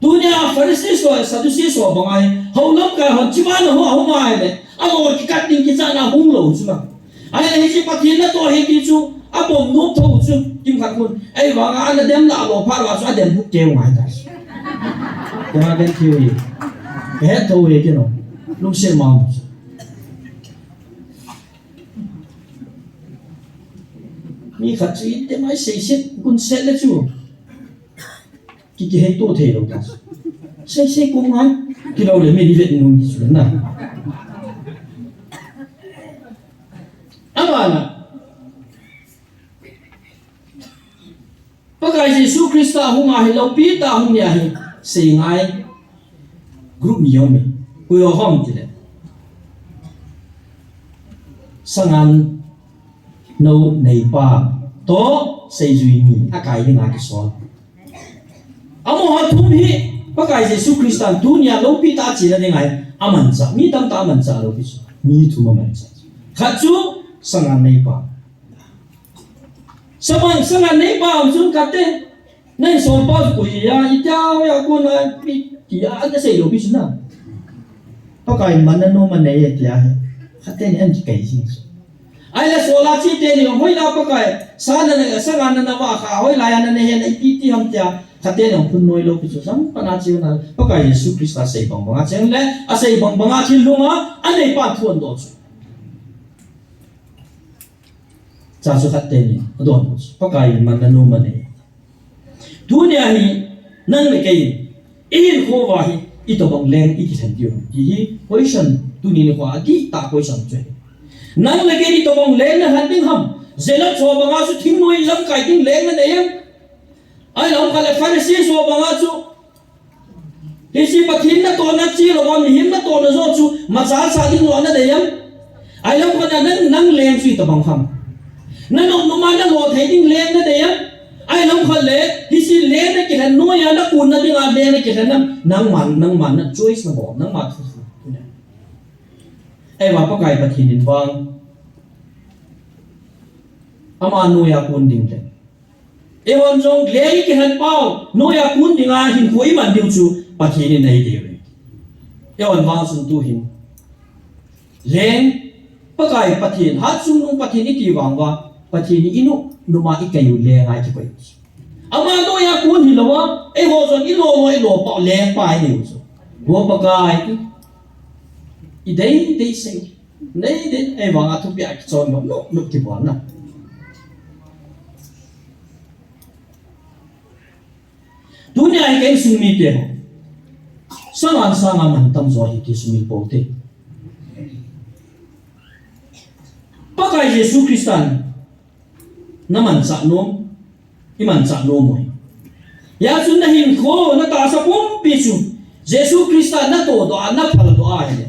Tunia Pharisees ho, Sadducees ho banga hi, hou lamkai hon chibana ho ahung ahile, alou kikat ding kichatna hung lou chu na. Ahile hiche Pathen natoh ahi ti chu, apom nom thou chu, kimkhat khun, ahivanga ana dem lah lou phat uva chu adem buk keu ngai ta. Kei ma dem keu hi. Kahet thou hi kei no. Lungset ma mu chu. Mi khat chu idem a iseiset, gunset le chu. Ki, kihei to thei lou ta. Sei, sei kum ngai. Kilou le mi ni vet nung ki chu na. Abana. Pakai Jesu Christa hung ahi, loupi tah hung ni ahi. Sei ngai. Group ni jong mi. Koi ho ham ti le. Sangan nou neipa toh seijui ni akai dinga kisol. Amaho thum hi Pakai Jesu Christan tunia loupi tah a chena dinga hi amanchah. Mi tamtah amanchah lou pi chu. Mi thum amanchah. Khat chu sangan neipa. Sangan, sangan neipa um chun khat te. Nang insompa chu koi a, itia hoiya kona, itia, ana sei lou pi chu na. Pakai man na nom anei e tia hi. Khat te ni an kikai jing chu. Ahile sola chi te ni, hoilai a Pakai, sa na na, sangan na na va kha, hoilai a na na he na ipi ti ham tia, khat te ni hung phun noi lou pi chu, sam pana chi na, Pakai Jesu Christa sei bang banga cheng le, asei bang banga thil lunga, aneipan thu adoh chu. Cha chu khat te ni, adoh chu, Pakai man na nom anei. Tunia hi, nang le kei, ihinkho uva hi, itobang leng ikilhen diu. Ti hi, question, tuni nikho a dihtah question chu ahi. Nang le kei itobang leng nalhen ding ham, Zealot ho banga chu thingnoi lamkai ding leng nanei em. Ahilou khat le Pharisees ho banga chu, hiche Pathen natohna che louva, mihem natohna joh chu, machal sah ding joh nadei em. Ahilou khat le nang, nang leng chu itobang ham. Nanop nop a nalo thei ding leng nadei em. Ahilou khat le, hiche leng nakilhen noiya nakunna dinga leng nakilhen em. Nangman, nangman na choice nabol, nangma thu thu. Ahivang Pakai Pathen in vang. Ama noiya kun ding le. Eihon jong leng ikilhen pau, noiya kun dinga hinkho iman diu chu Pathen in eidei uve. Eihon vang chun tu hin. Leng, Pakai Pathen, Hatchungnung Pathen iti vang uva, Pathen in inop nop a ikei u leng a ikikoi u. Ama noiya kun hilouva, eiho jong ilou lou, ilou pau lengpa inei u chu. Vo Pakai, idei dei sei. Nei dei, ahivanga thupia kichon nop nop, nop kibol na. Tunia hi ka insung mite ho. Sangan sanga mantam jo ahi ti sumil pou te. Pakai Jesu Christan namanchah nom, imanchah nom u ahi. Hijeh chun nahinkho, natahsa pumpi chu Jesu Christa natohdoh a, naphaldoh a ahile,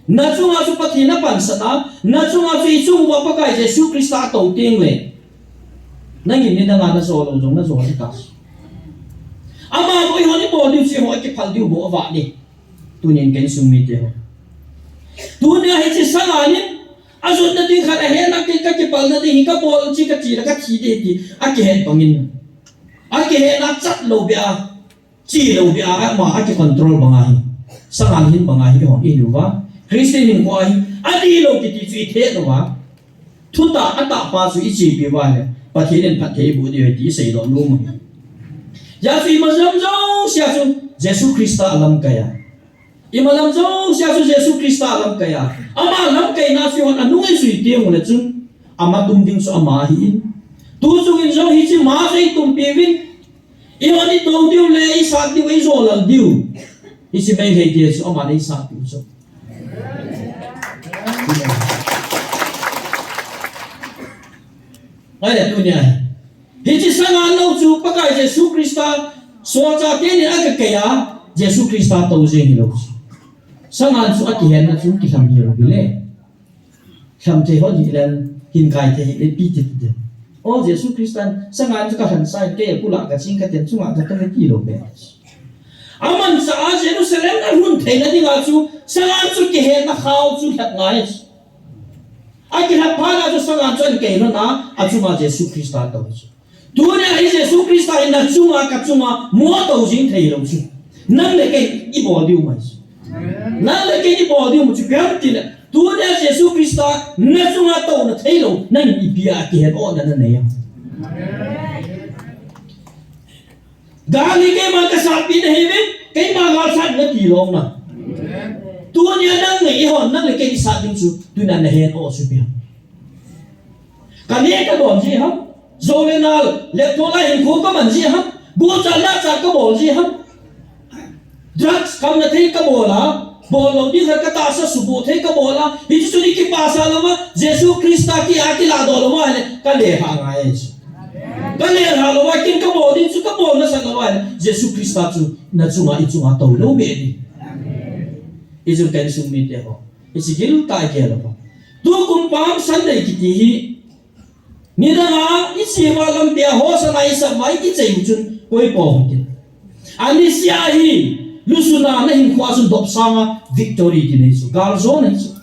nachunga chu Pathen napansan a, nachunga chu ichung uva Pakai Jesu Christa atou tengle, nangin nidanga najou lou jong najou ding ta. Ama bou eihon ibol diu chu eiho ikiphal diu bou avah ding. Tunin ka insung mite ho, tunia hiche sangan in ajotna ding khat, ahetna ding, kakipalna ding hi kabol chu kathi le kathi ding ti akihet bangin, akihetna chat lou beh a, che lou beh a, ama akicontrol banga hi, sangan hin banga hi eihon ihinuva, Christian hinkho a hi adih lou kiti chu ithet uva. Thutah atahpa chu ichepi uva le Pathen in phatthei iboh diu ahi ti iseidoh nom u ahi. Hijeh chun imalam jousea chu Jesu Christa alamkai a, imalam jousea chu Jesu Christa alamkai a, ama lamkaina chu eihon anung ijui tengule chun, amatum ding chu ama ahin, tuchungin jong hiche ma chu eitumpi uvin, eihon itou diu le isat diu, ijolal diu, hiche Meitei te chu aman eisatpiu chu. Ahile tunia hi, hiche sangan lou chu Pakai Jesu Christa, solchah tenin akakei a, Jesu Christa tou jeng hilou chu. Sangan chu akihenna chu kilham hi lou bile. Lham thei hon hi len, hin kai thei hi le pi ti ti. O Jesu Christan, sangan chu ka lhan sai, kei a pula ka ching ka ten chunga ka tang ti lou be. Aman sa a Jerusalem a lhun theina dinga chu, sangan chu kihenna khao chu lhat ngai. Akilhat phat a chu sangan chu an kei lhon a, achunga Jesu Christa tou chu. Tunia hi Jesu Christa in na chunga ka chunga mo tou jing thei lou chu. Nang le kei i bol diu mai chu. Nang le kei i bol diu mai chu pian ti le. Tunia Jesu Christa na chunga touna thei lou, nang ipi a kihen o na na nei a. Gal hi keima ka satpi na hi ve, keima gal sat na ti lou na. Tunia nang le i hon, nang le kei i sat ding chu, tunia na hen o chu pian. Ka ne ka don ji ham, zo le nal, le to la hin ko ka man ji ham, bu cha na cha ka bol ji ham. Drugs kam na thei ka bol a, bol lou ding khat ka tahsa subu thei ka bol a, hichu chu ni kipasa lou ma, Jesu Christa ki a kila do lou ma le, ka le ha ngai chu. Ka le ha lou ma, kin ka bol ding chu ka bol na sa lou ma le, Jesu Christa chu na chunga i chunga tou lou be ni. I chu kan sung mi te ho. I sigil ta ke lou ma. Tu kum Palm Sunday kiti hi, Nidang a, i cheva lampi a Hosanna i sap vai kichei u chun, koi po hung tin. Ani sia hi, lusuna na hinkho a chun dop sanga victory kinei chu, galjona hi chu.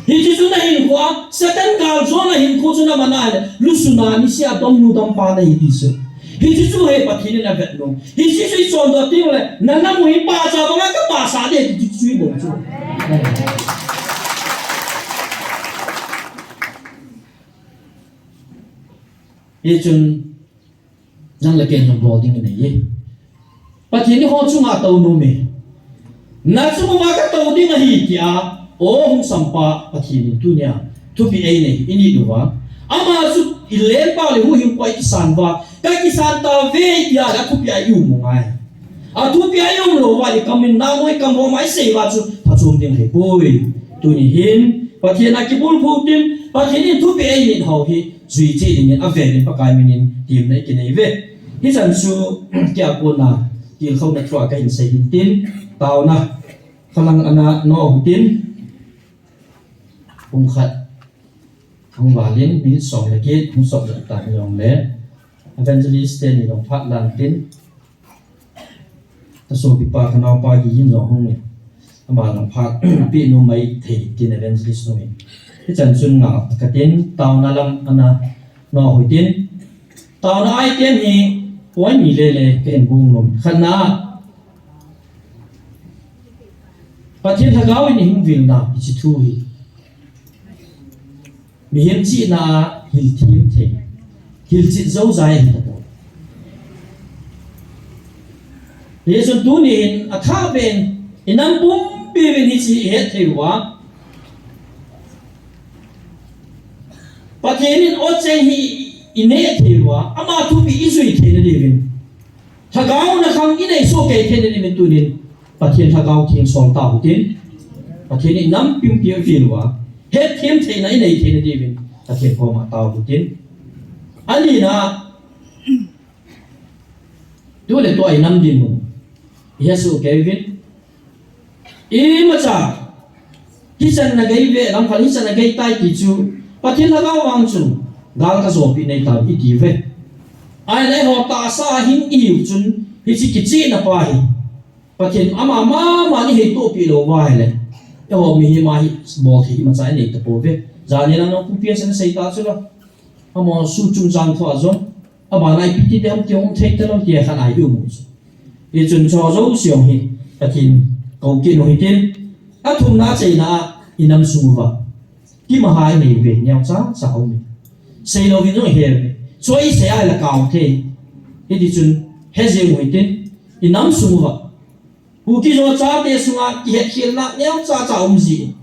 Hichu chu na hinkho a, Satan galjona hinkho chu na mana le, lusuna ni sia dom nu dom pa na hi ti chu. Hichu chu he Pathen in a vet nu. Hichu chu i chon do ti le, na na mu hi pa cha banga ka pa sa de ti chu i bol chu. Hichun, nang le ken jong bol ding nei ye. Pathen in ho chunga tou nom e. Na chunga ka tou ding ahi tia, o hung sampa Pathen in tunia, thupi ei nei, i ni duva. Ama chu i len pa le huhhing pa i kisan va, ka kisan ta ve tia la thupi a i um u ngai. A thupi a i um lou va, i kam in na noi kam ho mai sei va chu phachom ding hei poi. Tuni hin, Pathen a kibulphu tin, Pathen in thupi ei nit hou hi, jui cheh dingin a velin Pakai minin, tim nei kinei ve. Hichan chu, kia kona, tilkhouna thua ka hin sei hin tin, tauna, khalang ana no hu tin, pung khat, hung valin, min som le kit, hung som le tan jong le, evangelist te ni jong phat lan tin, Ka sopipa ka naopa hi hin jong hung e. Ama lang phat pi nu mai thei tin evangelist nu e. Hichan chun nga ka tin tauna lam ana no hui tin. Tauna ai tin hi point ni le le ka en bung nom. Khatna. Pathen Lhagao in i hung vilna i chi thu hi. Mihem chihna a hilthim thei, hilchet jou jai ahi tapoi. Hichun tuni hin athah beh in, i nam pumpi uvin hiche i het thei uva. Pathen in o cheng hi i neh thei uva, ama thupi i jui theina diuvin. Lhagao na khang i nei soh kei theina diuvin tunin Pathen Lhagao Theng sol tau hitin. Pathen in nam pumpi a vil uva. Hetthem theina i nei theina diuvin Pathen koma tau hitin. Anina, tu le tua i nam dinmun i he soh kei uvin. Imacha, hichan na gei ve, lamkhat hichan na gei tai ti chu, Pathen Lhagao vang chun, gal ka jopi nei tau i ti uve. Ahile eiho tahsa a hing i hiu chun, hiche kichihna pa hi. Pathen ama mama in i heitohpi lou uva ahile. Eiho mihem a hi bol thei imacha i nei tapouve. Janhi lang nang pu pi a sana sei ta chu la. Amaho su chungchang thua jong. Abana ipi ti ding ham ti hung thei talou tia khat a i um u chu. Hichun chu jouse jong hi Pathen kou kit u hitin. Athumna achaina a i nam sung uva. Kimaha i nei uve, neocha cha um e. Seilouvin jong i he uve. Chu i sei a la kau thei. Hiti chun he jeng u hitin. I nam sung uva. Kuki-Zo chate sunga kihetkhelna neocha cha um ji.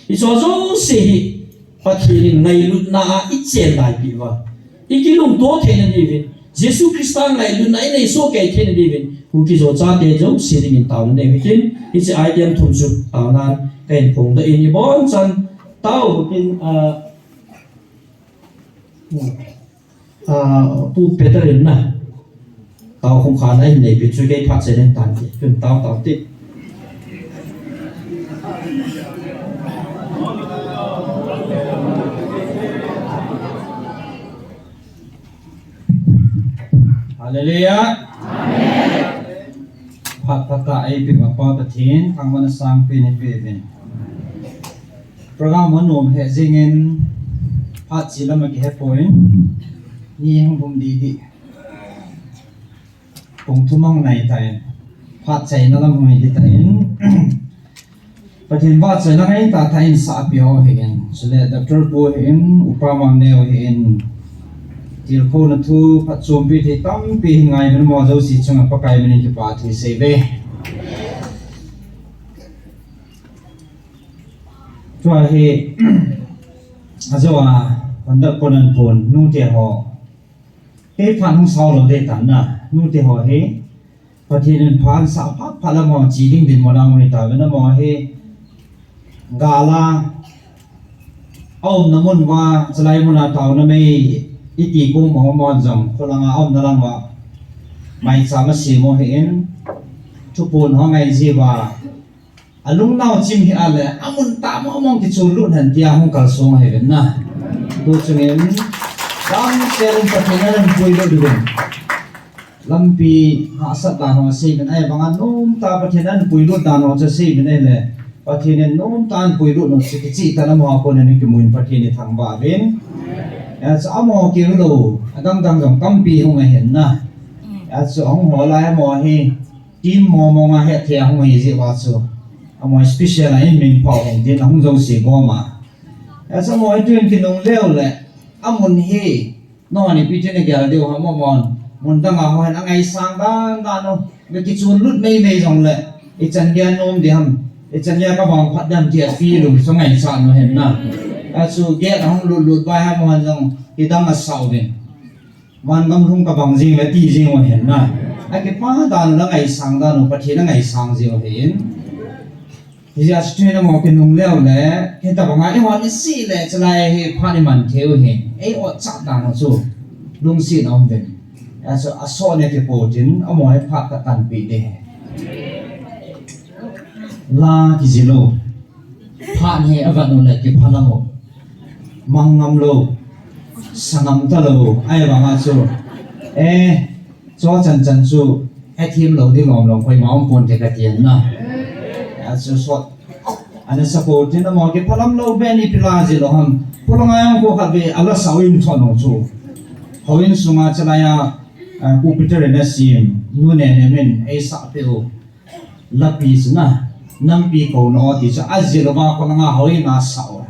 Hiche jouse hi Pathen in ngailutna a i chen laipeh uva. I kilungto theina diuvin, Jesu Christa ngailutna i nei soh kei theina diuvin, Kuki-Zo chate jouse dingin taona nei u hitin, hiche item thum chu taonan ka hin phongdoh in i bonchan tao u hitin, ah, Ah, Pu Peter in na. Tao khum khan a hin nei peh chu kei phat sei leng tan ti. Tun tao tao ti. Hallelujah. Phat phatah eipeh uva Pa Pathen thangvahna sangpen ipeuvin. Program anom hel jingin phat chih lam akihepoi. Ni hung lhum didi. Pung thum hung nai tan. Phat chaina lam hung hi tan. Pathen vahchoina ngaitah tah in sahpeh ho hin, chule Doctor Pu hin, Upa Mangneo hin, tilkhouna thu phatchompi thei tampi hin ngaiman mo jouse chunga Pakai minin kipa thu isei uve. Tua hi, ajo a, pandak konan pon, nute ho. Kei phat hung sao lou ding tan na, nute ho hi. Pathen in phat sah phat phat lam ho chi ding dinmun a hung hi tauve na mo hi. Gal a, aumna mun uva, chulai mun a taona mei, iti kong mo mo jong, kholanga aumna lang uva. Maicham asem u hin, thuphon ho ngai ji uva. Alungnau chim hi ale, amun tah mong mong kichon lut hen tia hung kalsong ahi ven na. Tu chungin, damsel in Pathen in puilut uvin. Lampi hahsat dan ho sei uvin, ahivanga nomtah Pathen in puilut dan ho chu sei uvin ahile. Pathen in nomtah in puilut u chu kicheh tah in amaho a kon in kimun Pathen ithangvah uvin. Hijeh chun amaho keu hilou, adang dang jong tampi hung ahin na. Hijeh chun ahung ho lai amaho hi, team mong mong a hetthei a hung hi jeh uva chu. Amaho special a in min pha hung din ahung jouse gom a. Hijeh chun amaho hi tun kinungle u le. Amun hi. Nangho ni pi tin nagel diu ham amon. Mun dang a ho hin angaisang dan dan u. Be kichon lut mei mei jongle. Ichan geiya nom ding ham. Ichan geiya kavangphat ding ham tia feel u chu ngaichat u hin na. Hijeh chun gei ahung lut lut vai ham amon jong. Kidang asah uvin. Van gam lhung kabang jing le ti jing u ahin na. Akipah dan u le ngaisang dan u Pathen angaisang jing u ahin. Hijeh a chu tuni amaho kinungle u le, hitabang a eiho niseh le, chulai hi phat iman thei u ahin. Ei otchat dan u chu, lungset a um uvin. Hijeh a chu asoh le kipo tin, amaho hi phat katanpeh ding. La kijil u. Phat hi avat u le kiphalam u. Mang ngam lou. Sa ngam talou. Ahivanga chu. Eh, chu chan chan chu. Hethem lou ding lom lom koima um ponte kati na. Hijeh a chu sot. Ana support in amaho kiphalam lou ben ipi la jeh lou ham. Pulanga jong kho khat ve ala sao in thon u chu. Houin sunga chulai a, ah, Pu Peter in asem. Nu Nenem in eisah peh u. Lapi chu na, nampi kouna o ti chu, ajil uva kholanga houin a sao.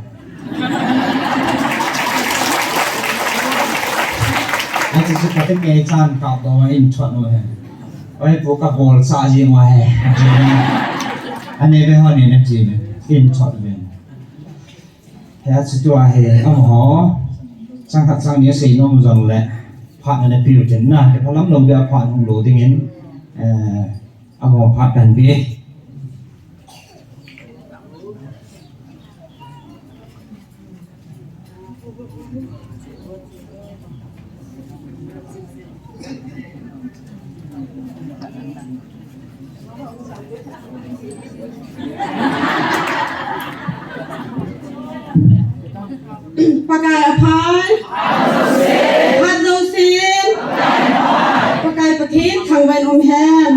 Achu chu kati kei chan kap doh in thot u ahi. Oi pu ka bol cha jing u ahi. Anei ve ho ni na ti ve, in thot ve. Hijeh a chu tua hi, amaho, chang khat chang ni asei nom jongle, phat ana pe u tin na, kiphalam lou dia phat hung lou dingin, eh, Amaho phat kan pe. Pakai aphai. Phat jousen. Pakai Pathen thangvah in um hen.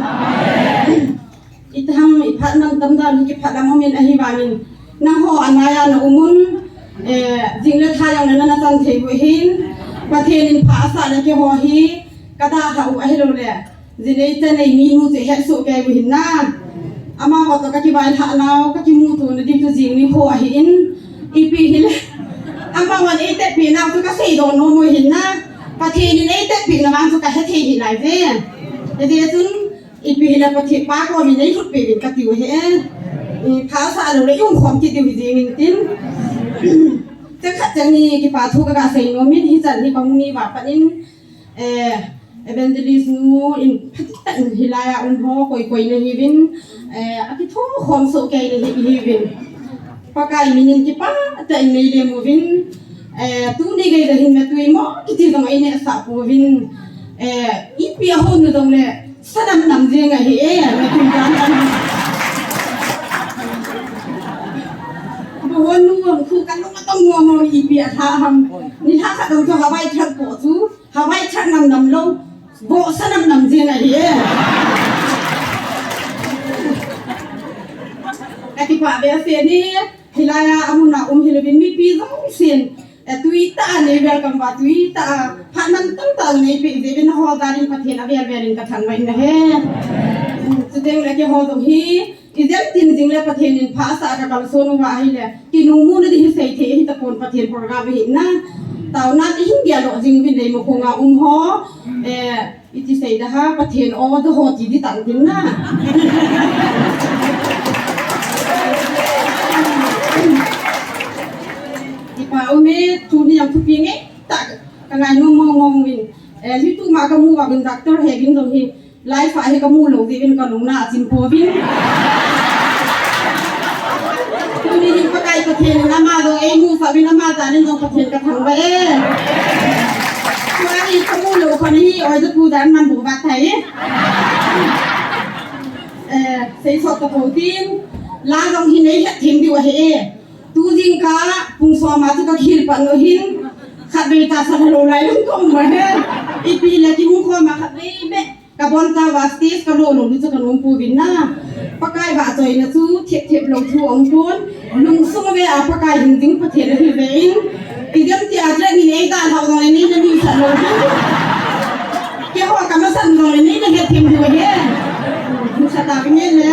Itham iphat man tam dan hi kiphat lam um in ahivangin. Nangho anaiya na um un. Eh, jing le tha jong le nana chan thei u hin. Pathen in pha asah le keiho hi. Kadalhah u ahilou le. Jinei chanei minu chu ihet soh kei u hin na. Amaho toh kakivailhah nau, kakimuto na ding chu jing nikho ahin. Ipi hile. Amahon eitepeh nau chu kaseidoh nom u hin na. Pathen in eitepeh na vang chu kahethei hih nai ve. Hijeh chun ipi hile Pathen pa koma neilhutpeh uvin kati u ahi. Ipha sah lou le ium khom kit diu hi jing in tin. Chang khat chang ni kipa thu kaga sei nom in hichan hi pang ni va pan in. Eh, Evangelist nu in phatah in hilai a um ho koi koi nahiuvin, eh, akithokhom soh kei nahi, hiuvin. Pakai minin kipah tah in neilem uvin, eh, tuni gei le hin metui mo kiti jong eineh sah pouvin, eh, ipi a hou nu jong le sa nam nam jeng ahi e, metui dan dan. Ba hon nu hon khu kan nu atong mo mo ipi a tha ham. Ni tha khat jong chu Hawaii tha po chu. Hawaii tha nam nam lou. Vohsa nam nam jing ahi e. Ka kipah behseh e. Hilai a amun a um hilouvin mipi jousen, eh, tui tah a nei welcome uva, tui tah a phat mantam tah a nei peh jeh uvin, nangho jal in Pathen avel vel in ka thangvah in ahi. Chuteng le keiho jong hi, ijemtin jing le Pathen in phasah a ka kalson uva ahile, kinung muna ding hi seithei hita pon, Pathen program ahi na. Taona ihin gel lou jing uvin, Leimakhong a um ho, eh, iti sei da ham, Pathen o da ho ti di tan tin na. Kipah um e, tuni jong thupi ngeitah ka ngainom mong mong uvin. Eh, YouTube ma ka mu uva uvin, Doctor Hegin jong hi live a hi ka mu lou jeh uvin ka lung na achim pouvin. Tuni hin Pakai Pathen in ama jong eimusah uvin, ama jal in jong Pathen ka thangvah e. Tua hi ka mu lou kha hi, oi, ja pu dan man bu vat thei. Eh, sei sot ta pou tin, la jong hi nei het them diu ahi e. Tu jingkah pung som a chu ka kihil pan u hin, khatvei tahsan lou lai lang ka um ahi. Ipi le kihung khom a khatvei beh ka bon tah uva stage ka lo lou ding chu ka nom pouvin na. Pakai vahchoina chu thep thep lou thu um pon. Lungsung ve a Pakai hing ding Pathen ahi ve in. Ijemtia training nei dalhau jong le nei na nuisat lou ding. Keiho ka masang jong le nei na het them diu ahi. Nuisat ta ve nge le.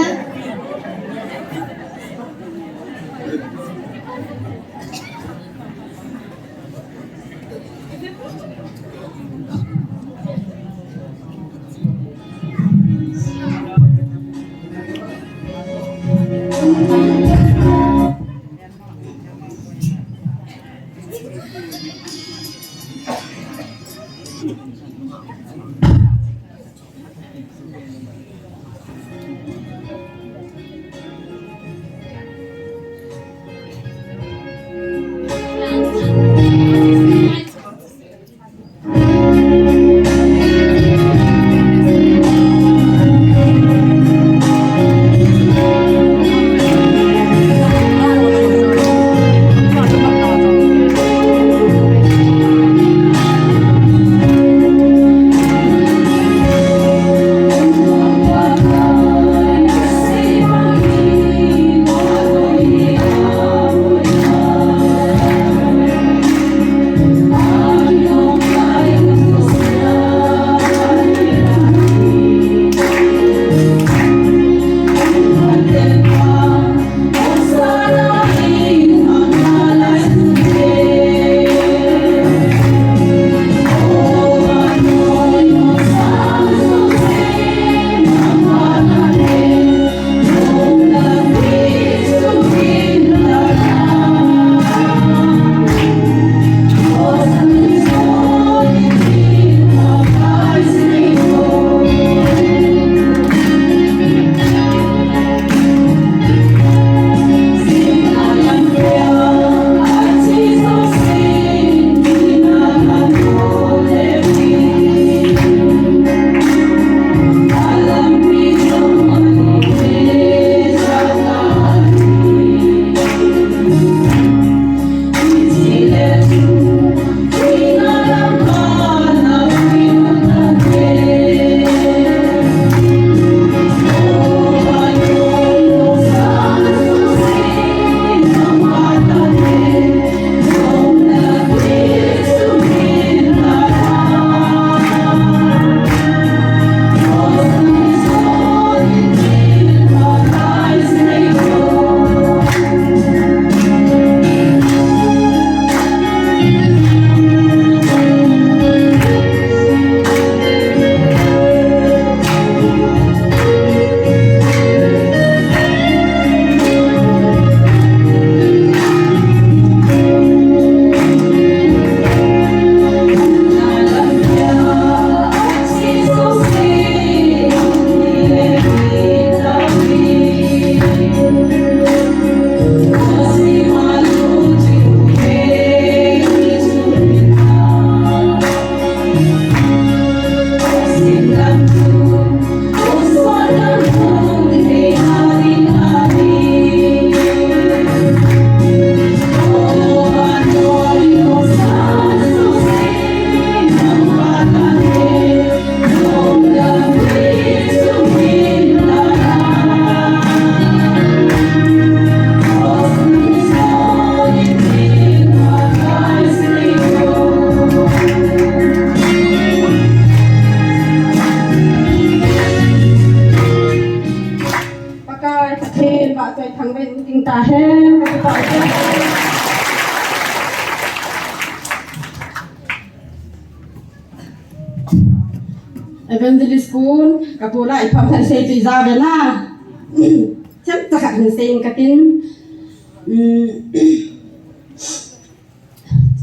Evangelist Kun, ka kula i pam han sei tu i ja ve na. Chem ta khat hin sei in ka tin. Um,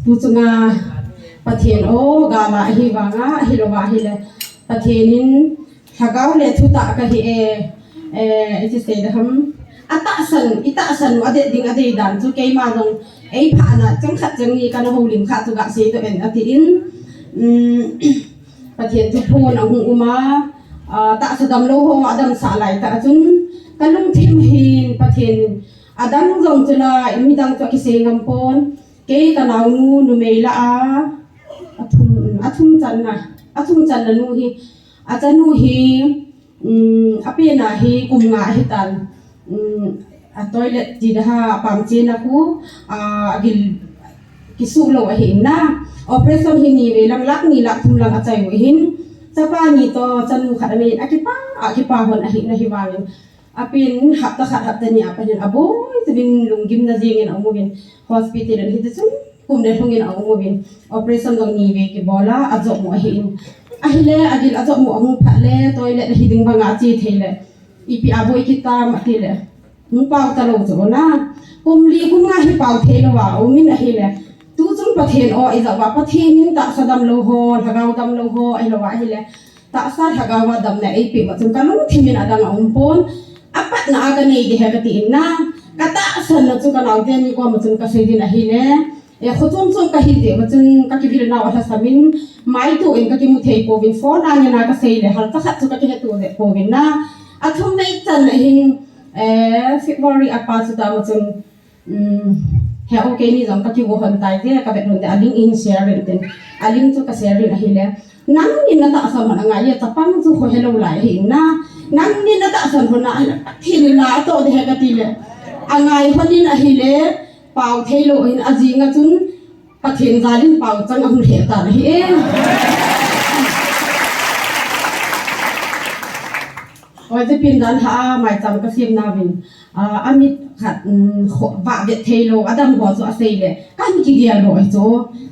Tu chunga Pathen o, gala hi vanga, hi lo va hi le. Pathen in, lhagao le thu ta ka hi e, e, i chi sei da ham. A tahsan, i tahsan u a det ding a dei dan chu keima jong ei pha na chang khat chang ni ka na ho lim kha chu ga sei to en a ti in. Um, Pathen thu phon a hung um a, a, tahsa dam lo ho a dam sa lai ta chun ka lungthim hin Pathen a dang jong chu la, mi dang chu a ki sei ngam pon. Kei ka naonu, numei la a, a thum, a thum channa, a thum channa nu hi, a chanu hi, um, a pena hi kum nga hi tan, um, a toilet ti da ha, a pam chena khu, a, a gil kisu lo a hi in na. Operation hi ni ve lang lak ni lak thum lang a chai u hin. Chapa ni to chanu khat a nei in a kipa, a kipa hon a hi na hi vangin. A pen hapta khat hapta ni a panin a boi tuvin lunggim na jing in a um uvin hospital in hiti chun kum le lhung in a um uvin operation jong ni ve kibol a a jop mu a hi in. A hi le a gil a jop mu a hung phat le toilet a hi ding banga a chi thei le ipi a boi kit tam a ti le hung pau ta lo chu na. Kum li kum nga hi pau thei lo va um in a hi le tu chun Pathen o i ja va Pathen in tahsa dam lo ho, lhagao dam lo ho, a hi lo va a hi le tahsa lhagao a damna ei pe ma chun ka lungthim in a dang a um pon. A patna a ka nei de he ka ti in na. Ka tahsan na chu ka nau te ni ko ma chun ka sei din a hi le. E kho chom chom ka hi te ma chun ka kivil nau a hla samin. Mai tu in ka kimu thei ko vin phone a nge na ka sei le hal ta khat chu ka kihe tu de ko vin na. A thum nei chan na hin, e, February a pa chu ta ma chun Um, he okay ni jong ka kigo hon tai je, ka vet hon te a link in share rin tin. A link chu ka share rin a hi le. Nang ni na tahsa hon a ngai le, chapang chu kho he lo lai hi na. Nang ni na tahsa hon a, Pathen in la a to de he ka ti le. A ngai hon in a hi le, pau thei lo hin a jing a chun, Pathen jal in pau chang a hung he ta na hi e. Oi, te pin dan ha, mai chang ka sim na vin. A, a mit khat, um, kho-, va vet thei lo, a dam ho chu a sei le, kan kigel lo ai chu.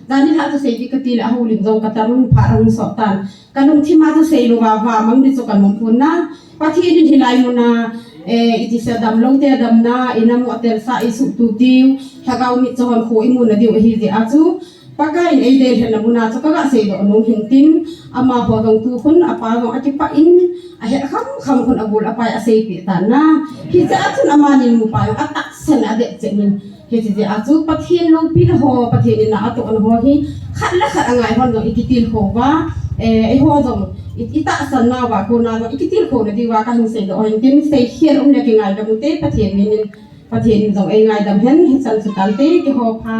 Dan ni ha chu sei ti ka ti le, a holim jong ka tarun pha rang so tan. Ka lungthim a chu sei lo va, va mang ni chu ka nom pun na. Pathen in hilai mun a, eh, i ti sa dam lo te dam na, i na mu a tel sa i su tu tiu, lhagao mit chu hon kho i mu na diu hi je a chu. Pakai in ei del hen na mun a chu ka ga sei doh nom hin tin, ama ho jong tu khun, a pa jong a kipah in, a het kham kham khun a gol a pai a sei pi tan na. Hi cha a chun ama ni nu pa jong a tahsan a det che min. Hi chi je a chu Pathen lo pi na ho, Pathen in na a to na ho hi, khat le khat a ngai hon jong i kitil kho va, eh, ei ho jong i, i tahsan na va ko na jong i kitil kho na di va ka hin sei doh hin tin, sei khian um le ki ngai ka mu te Pathen min in. Pathen in jong ei ngaidam hen, hichan chu tante, kihou pha.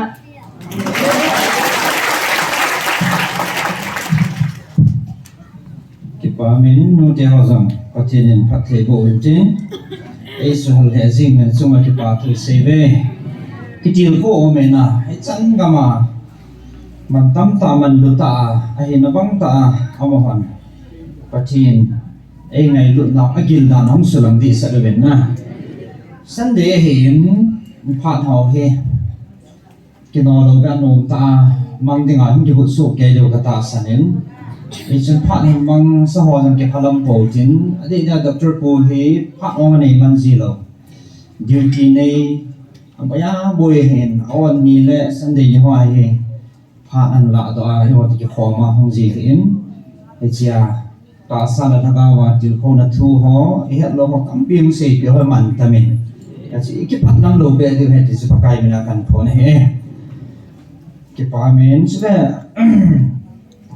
Kipa min, nute ho jong, Pathen in phatthei boh in tin. Ei suhal lheh jing min chunga kipa thu sei ve. Kitilkhou um e na, hichan gam a. Man tamtah, man lutah a, ahina bangtah a, amahon. Pathen. Ei ngailutna a gildan hung sulang dehset uvin na. Sunday ahin, phat ho hi. Kinol lou beh a nom tah a, mang dinga hung kihut soh kei diu ka tahsan in. Hichun phat hin mang sa ho jong kiphalam pou tin, adeh dia doctor pu hi phat ong anei man ji lou. Duty nei, aboi aboi hin, a on ni le Sunday ni ho hi. Phat an lah doh a, hiho toh kikhom a hung ji hi in. Hichea, tahsa le lhagao a tilkhouna thu ho, i het lou ho tampi hung seipeh ho man tamin. Hiche i kipat nam lou beh diu ahi ti chu Pakai min a kan phon ahi. Kipa min chule,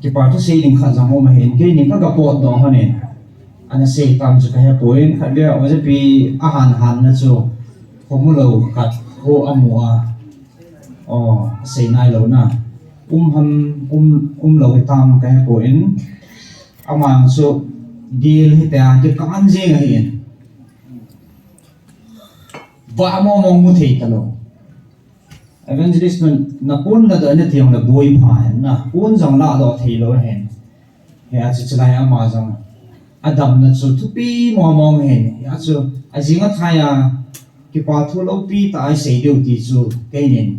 kipa thu sei ding khat jong um ahin, keini ka ga potdoh hon in. Ana sei tam chu ka hepoi, khatvei a Ojapi a han han na chu, khomu lou khat ho amu a. Aw, sei nai lou na. Um ham, um, um lou hitam ka hepoi. Aman chu deal hitia kikan jing ahin. Va mong mong mu thei talou. Evangelist nun na pon na doh na tiang le boi pha hen na. Pon jong la doh thei lou hen. Hia chu chulai ama jong a damna chu thupi mong mong hen. Hia chu a jing a thai a kipa thu loupi tah a i sei diu ti chu keinin.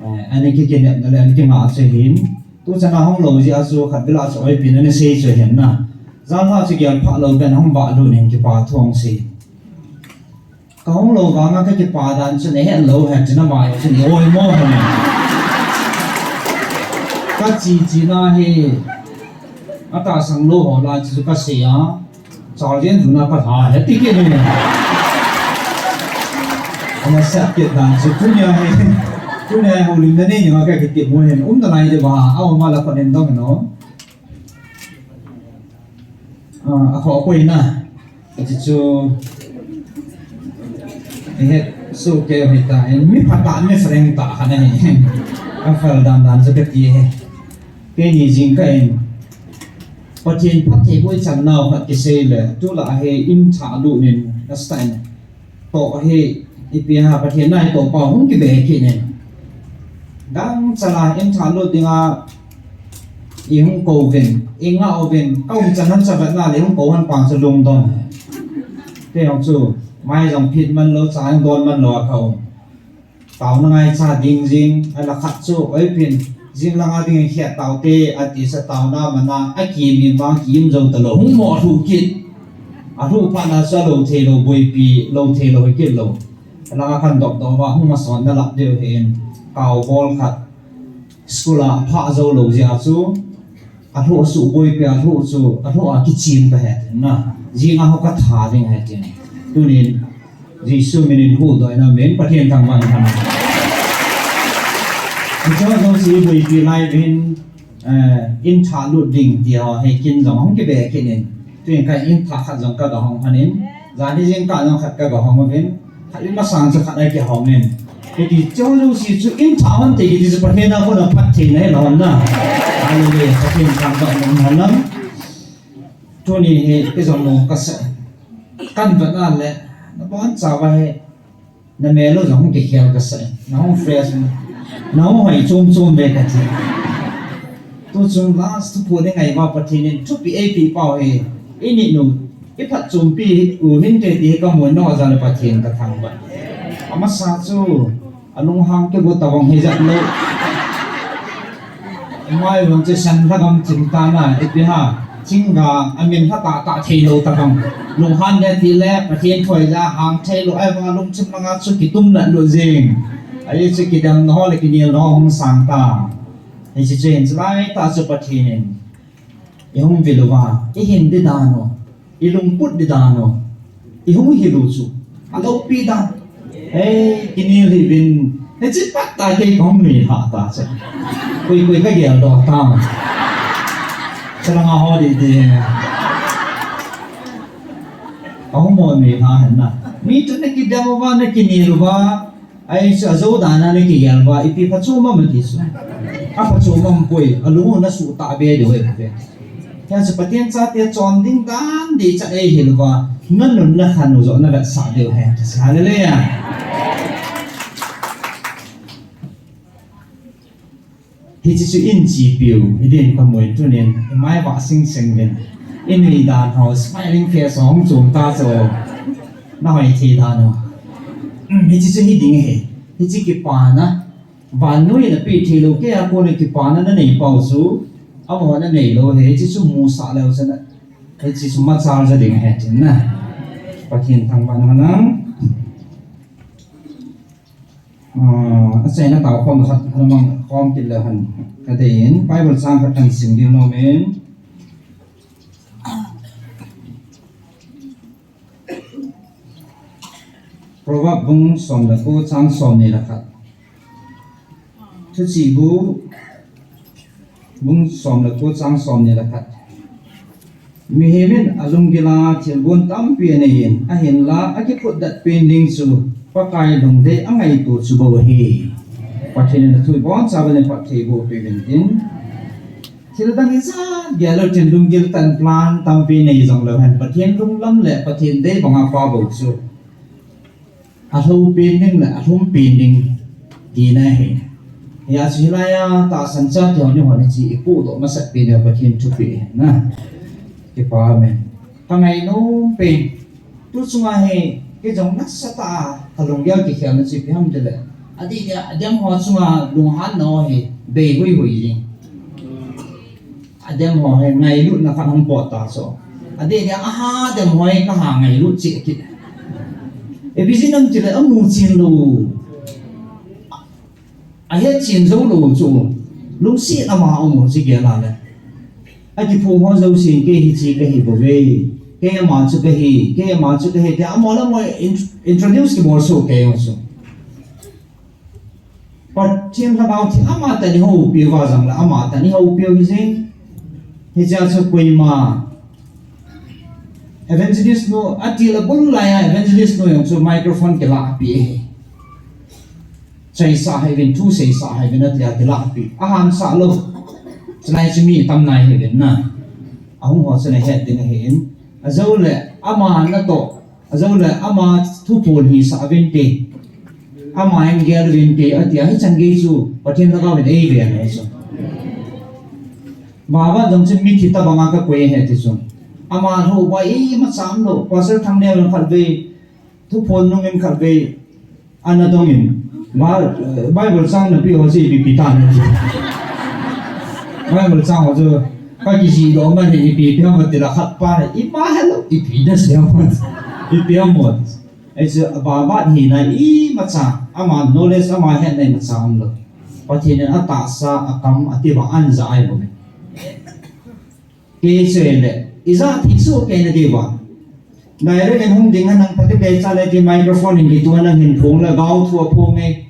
Eh, ani kikinepna le ani kinga chu hin. Tu chan a hung lou jeh a chu khatvei a chu oipi na ni sei chu hin na. Janlhah chu gel phah lou pen hung vah lut nin kipa thu hung sei. Ka hung lou vanga ka kipa dan chu na het lou hen, chu na vai chu na oimo hen. Ka chi chi na hi, a tahsan lou ho la chu ka sei a. Chal jen chu na ka tha he ti kit ni. Ama sa kit dan chu tunia hi. Tunia hi houlim na nei ni ma ka kiti mo hen. Um na lai de ba, a um ma la pa den dong no. Ah, a kho koi na. Ti chu. He, so ke hoi ta, mi pha ta, mi sareng ta, ha ne. A fel dan dan chu ka ti he. Keini jingkah in. Pathen phatthei boi chan nau khat kisei le, tulai hi in thah lut nin, na style. Toh hi, ipi ham Pathen na hi toh pa hung kibe kit nin. Dang chala in thah lut dinga, i hung kou vin, i ngah uvin, ka um chan han chavet na le hung kou han pang chu lungdong. Te hung chu, mai jong phit man lou, cha jong don man lou a ka um. Taona ngaicha ding jing, a la khat chu, oi pin, jing langa ding khia taute, a ti sa taona mana, a ki mi bang ki im jou ta lou, hung mo thu kit. A thu pa na sa lou thei lou, boipi, lou thei lou, kit lou. A langa kan dok dok va, hung ma son na lap deu hen, kau bol khat. School a pha jou lou jia chu, a thu a su boipi a thu chu, a thu a kichim ka he tin na. Jing a ho ka tha ding he tin. Tunin, Jesu minin huhdoh in amen, Pathen thangvah in amen. Hiche jouse hi boipi lai uvin, eh, in thah lut ding ti ho hi kin jong hung kibe kit in. Tuin ka in thah khat jong ka ga hong hon in. Jan hi jingkah jong khat ka ga hong uvin. Khat in masang chu khat a kihong in. Hiti chu jouse chu in thah hon te kiti chu Pathen a kona phattheina hi la hon na. Hallelujah. Pathen thangvah in amen. Tuni hi kei jong nung ka sa. Kan vet na le, na bon cha va hi, na mel u jong kikhel ka sa. Na hung fresh, na hung hoi chom chom ve ka ti. Tu chung last tu pu ding ngai va Pathen in thupi eipe pau hi. I ni nu, i phatchompi u hinte ti ka mu no ja le Pathen ka thangvah. Amasa chu, a lunghang kibut tabang hi jat lou. Mai vang chu san lhagam chim ta na, ipi ham, chingga, a min lha tah tah thei lou tabang. Lunghan le ti le, Pathen thoi le, hang thei lou, ahivang lungchim langa chu kitum lat lou jing. Ahi chu kidemna ho le kinelna ho hung sang ta. Hiche chu hin, chulai tah chu Pathen in. I hung vil uva, i hin di dan u, i lungput di dan u, i hung hil u chu, a loupi dan. Ei, kinel hih uvin, hiche pat ta kei ka hung nui lha ta chu. Koi koi ka geldoh tam. Chalanga ho di di. Ka hung mo nui lha hen na. Mi toh na kidem uva, na kinel uva, Ahi chu ajou dan a na kigel uva, ipi phachom ham ti chu. A phachom ham poi, alung u na suh tah be diu ahi. Hiche chu Pathen chate chon ding dan ding chan eihil uva, na nun na khan u joh na vetsah diu ahi. Hallelujah. Hiche chu in chi piu, i din ka mu in tunin, i mai vah sing sing uvin. I nui dan ho, smiling face ho hung chom ta chu. Na hoi thei dan u. Um, hiche chu hi ding ahi. Hiche kipana. Vannoi in apeh thei lou, kei a kona kipana na nei pau chu. Amaho na nei lou ahi, hiche chu musah leu chun. Hiche chu machal ja ding ahi, tin na. Pathen thangvah in amen. Ah, achaina tao khom khat, alamang khom kit leu hen kadei in, Bible chang khat kahin sim ding nom in. Proverb bung som le ko chang som ni le khat. Thuchih bu Bung som le ko chang som ni le khat. Mihem in alunggil a thilgon tampi anei in, ahinla akiphutdet pen ding chu Pakai lungdei angaito chu bou ahi. Pathen in athu iboncha uva eiphatthei boh peh uvin tin. Thil dang ijat gel lou tin lunggil tah in plan tampi nei jong leu hen Pathen lunglam le Pathen dei banga pa bou chu. Alhou pen ding le alhum pen ding tina ahi. Hia chu hilai a tahsan chate ho ni hon hiche ipohdoh masat pen ding Pathen thupeh ahi na. Kipa amen. Ka ngainom pen. Tu chunga hi kei jong nasatah a ka lunggel kikhelna chu ipi ham tile. Adih nia, adem ho chunga lunghanna ho hi bei hui hui jing. Adem ho hi ngailutna khat hung pot ta chu. Adeh dia aha dem hoi kaha ngailut cheh kit. Ipi jeh ham tile amu chen lou. Ahet chen jou lou chu. Lungset ama amu chu gel a le. Akiphong ho jousen kei hiche kahi bouve. Kei ama chu kahi, kei ama chu kahi. Tia amaho le amaho in-, introduce kibol soh kei jong chu. Pathen Lhagao thil amatah in eihoupiu va jongle, amatah in eihoupiu hijeng. Hichea chu koima evangelist nu, atil abul laiya evangelist nu jong chu microphone kilah peh ahi. Seisah hih uvin, thu seisah hih uvin atia kilah peh. Ahansah lou. Chulai chu mi tam nai hih uvin na. Ahung ho chu nahet ding ahin. Ajoule ama natoh Ajoule ama thuphon hisah uvinte. Ama hin gel uvinte, atia hichan gei chu Pathen Lhagao hin eiven ahi chu. Baba jong chu mithi tobanga kakoi ahi ti chu. Ama lhou ba imacha umlou, Pastor Thangneo in khatvei, thuphon nungin khatvei, ana dongin, Ba-, Bible chang napeh ho chu ipi ipi ta na ti. Bible chang ho chu, kakijih doh man hi ipi ipi ham tile khat pa hi, ima helou, ipi nasei ham. Ipi ham. Hichu ababa hina imacha, ama knowledge ama hetna imacha umlou. Pathen in atahsa, akam, atiuva anjah ahi bouve. Kei chu ahile, ijat thei soh kei nadiuva. Direct in hung ding a nang phatechan le ti microphone in kituh a nang hin phong le gao thu aphong e.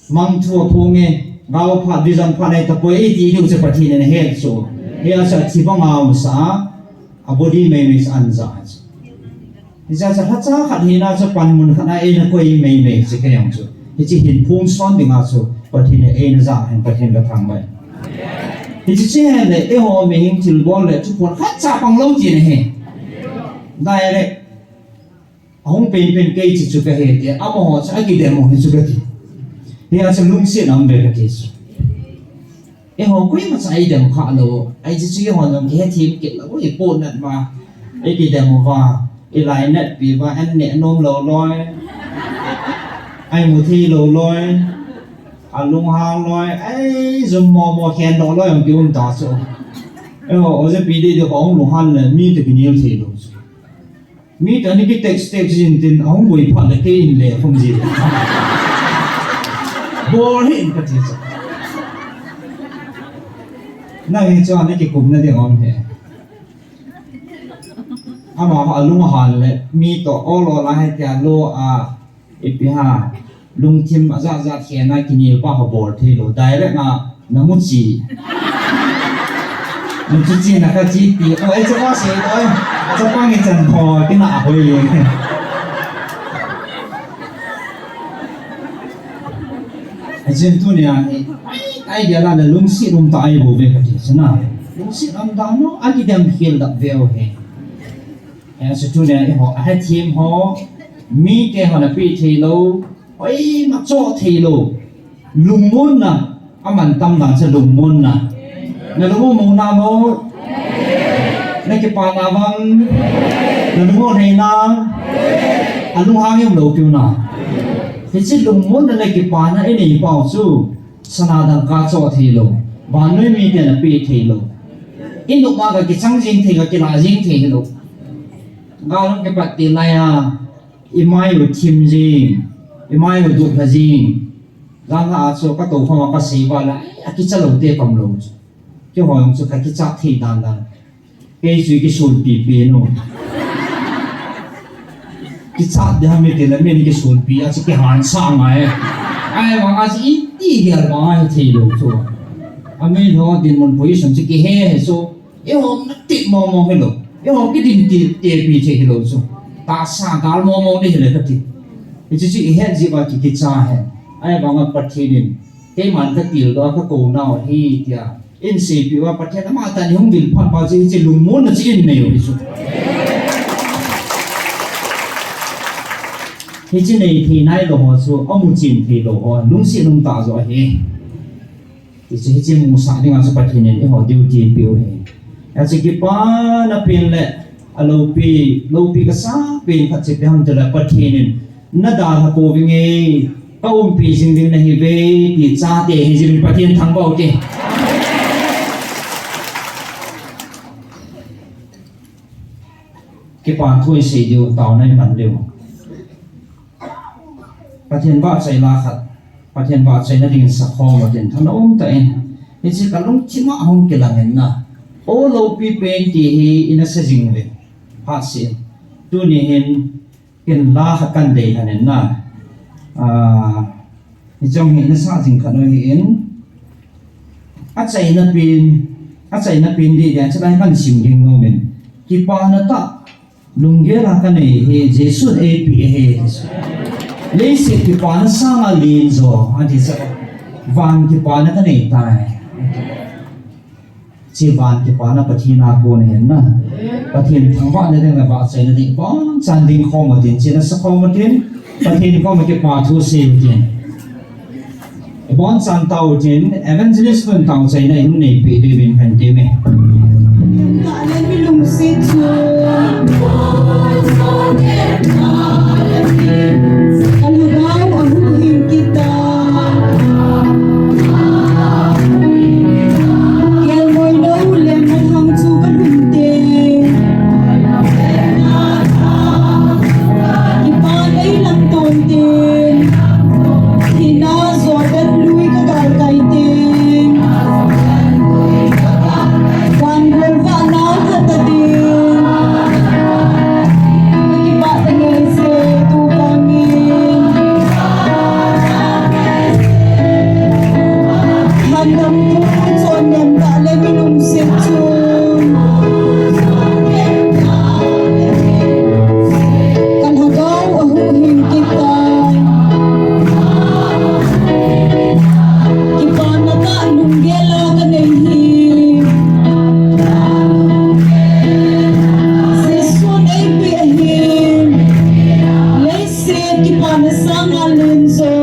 Mang thu aphong e. Gao phat, vision phat nei tapoi e ti diu chu Pathen in ahet chu. Hijeh a chu athi banga umsah a, abody meimei chu anjah chu. Hijeh a chu lhacha khat hina chu panmun khat a eina koi meimei chu kei jong chu. Hiche hin phongson dinga chu Pathen in eina jah hen Pathen kathangvah e. Hiche chu ahile, eiho mihem thilbol le thuphon khatcha panglou tina ahi. Direct. Ahung penpen kei chu chu kahe ti, amaho chu akidem u hi chu kati. Hijeh a chu lungset aume kati chu. Eiho koimacha eidem khalou. Hiche chu eiho jong kihethem kit lou, ipohnat uva, ikidem uva, ilainatpi uva, an neh nom lou loi. Aimu thei lou loi. Alunghang loi, eijum momo khendoh loi jong kium ta chu. Eiho, ojapi didi ho hung lunghan le, mi toh kinel thei lou chu. Mi toh ana ki text text jin tin, ahung boi phat le kei in le khum ji. Bol hih in kati chu. Nang hi chu ana kikumna ding um e. Amaho alunghang le, mi toh ol ol a hitia lou a, ipi ham, lungthim ajat jat khen a kinel pa ho bol thei lou, direct a namu chi. Namu chi na kachi ti, o, ei chapa sei lou, chapang ichan ho, kina hoi e. Ajin tunia, idea la na lungset umtah ahi bouve kati chu na. Lungset umtah no, akidem khel dah veu he. Hiche tunia eiho, ahethem ho, mite hon apeh thei lou, koima choh thei lou. Lungmonna, amantam dan chu lungmonna. Nalung u monna mo? Nakipana vang? Nalung u neina? Alunghang um lou piu na. Hiche lungmonna le kipana inei pau chu. Sana dangka choh thei lou. Vannoi miten apeh thei lou. Inop ma kakichang jing thei, kakilah jing thei hilou. Gal hung kipat til laiya, imai u thim jing, imai u duh lha jing. Gal na a chu katou khoma kasei val a, akicha lou te kam lou chu. Keiho jong chu kakichat thei dan dan. Kei chu kisulpi pen u. Kichat ding ham itile min kisulpi a chu kihansah ngai. Ahivanga chu iti gel vanga hithei lou chu. Amin ho dinmun position chu kihe he chu. Eiho natep mong mong hilou. Eiho kidin ti tepi thei hilou chu. Tahsa gal mong mong ding hile kati. Hiche chu ihet jeh uva ki, kicha hen. Ahivanga Pathen in, keiman katildoh a kakou nau ahi tia. Eiseipeh uva Pathen amatah in hung vil phat uva chu hiche lungmonna chu inei u hi chu. Hiche nei thei nailou ho chu, amu chen thei lou ho, lungset umtah joh ahi. Hiche, hiche musah dinga chu Pathen in eiho duty apeh u ahi. Hiche kipana pen le, aloupi, loupi kasah pen khat chu ipi ham itile Pathen in, nadalha pouvinge, kaumpi jing ding nahiuve, ti chate hijeh in Pathen thangvah u te. Kipa thu isei diu, taona iman diu. Pathen vahchoi la khat, Pathen vahchoina dingin sakhom utin, thanom tah in. Hiche kalungthim a hung kilang in na. O loupi pen ti hi ina sei jing uve. Phat seh. Tuni hin ken la khat kan dei lhon in na. Ah, hiche hi ina sa jing khat u ahin. Achaina pen, achaina pen ding dia, chulai kan sim ding nom in. Kipana tah lunggel a kanei hi, Jesun eipeh ahi. Leiset kipana sanga len jo, ati chu. Van kipana kanei tai. Hiche van kipana Pathen a kon ahin na. Pathen thangvahna ding le vahchoina ding, abonchan ding khom utin, hiche na sakhom utin, Pathen koma kipa thu sei utin. Abonchan tao utin, evangelist hon taochaina in neipeh diuvin kan tem e. Ka le mi lungset chu. Ka lhagao ahuhhing kit tai. Kelngoi nou lenna thang chu kalhun teng. Kipa nei lam ton teng. Thina Jordan lui kagalkai teng. Vangol vahna lha ta ding. Kakipah ta nge se tu vangin. Lhandampu chonnem tah le mi lungset chun. Ka lhagao ahuhhing kit tai. Kipana tah lunggel a kanei hi. Jesun eipeh ahi. Leiset kipana sanga len jo.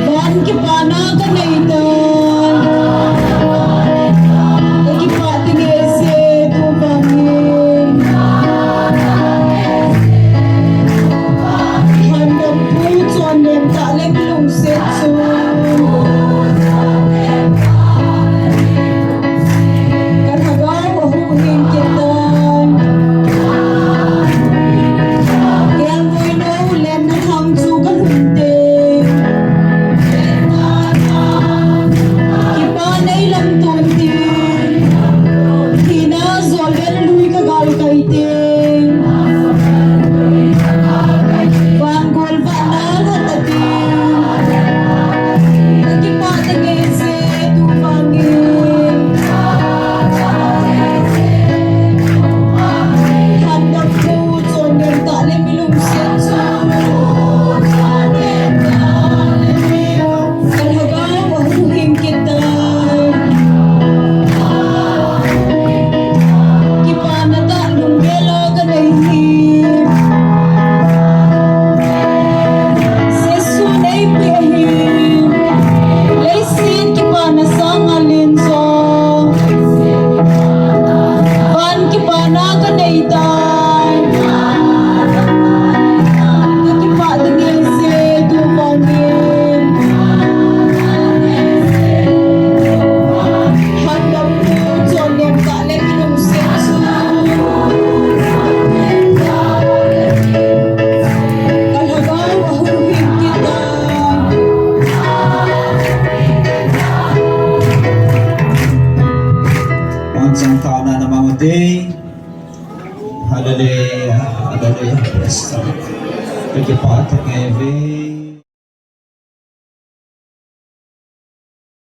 Van kipana kanei tai. Kakipah ta nge se tu vangin. Lhandampu chonnem tah le mi lungset chun. Ka lhagao ahuhhing kit tai. Kelngoi nou lenna thang chu kalhun teng. Kipa nei lam ton teng. Thina Jordan lui kagalkai teng. Vangol vahna lha ta ding. Kakipah ta nge se tu vangin. Lhandampu chonnem tah le mi lungset chun. Ka lhagao ahuhhing kit tai. Kipana tah lunggel a kanei hi. Jesun eipeh ahi. Leiset kipana sanga len jo. Van kipana kanei tai. Kakipah ta nge se tu vangin. Lhandampu chonnem tah le mi lungset chun. Ka lhagao ahuhhing kit tai. Abonchan taona na mang ute. Hallelujah, hallelujah, praise God. Kakipah ta nge ve.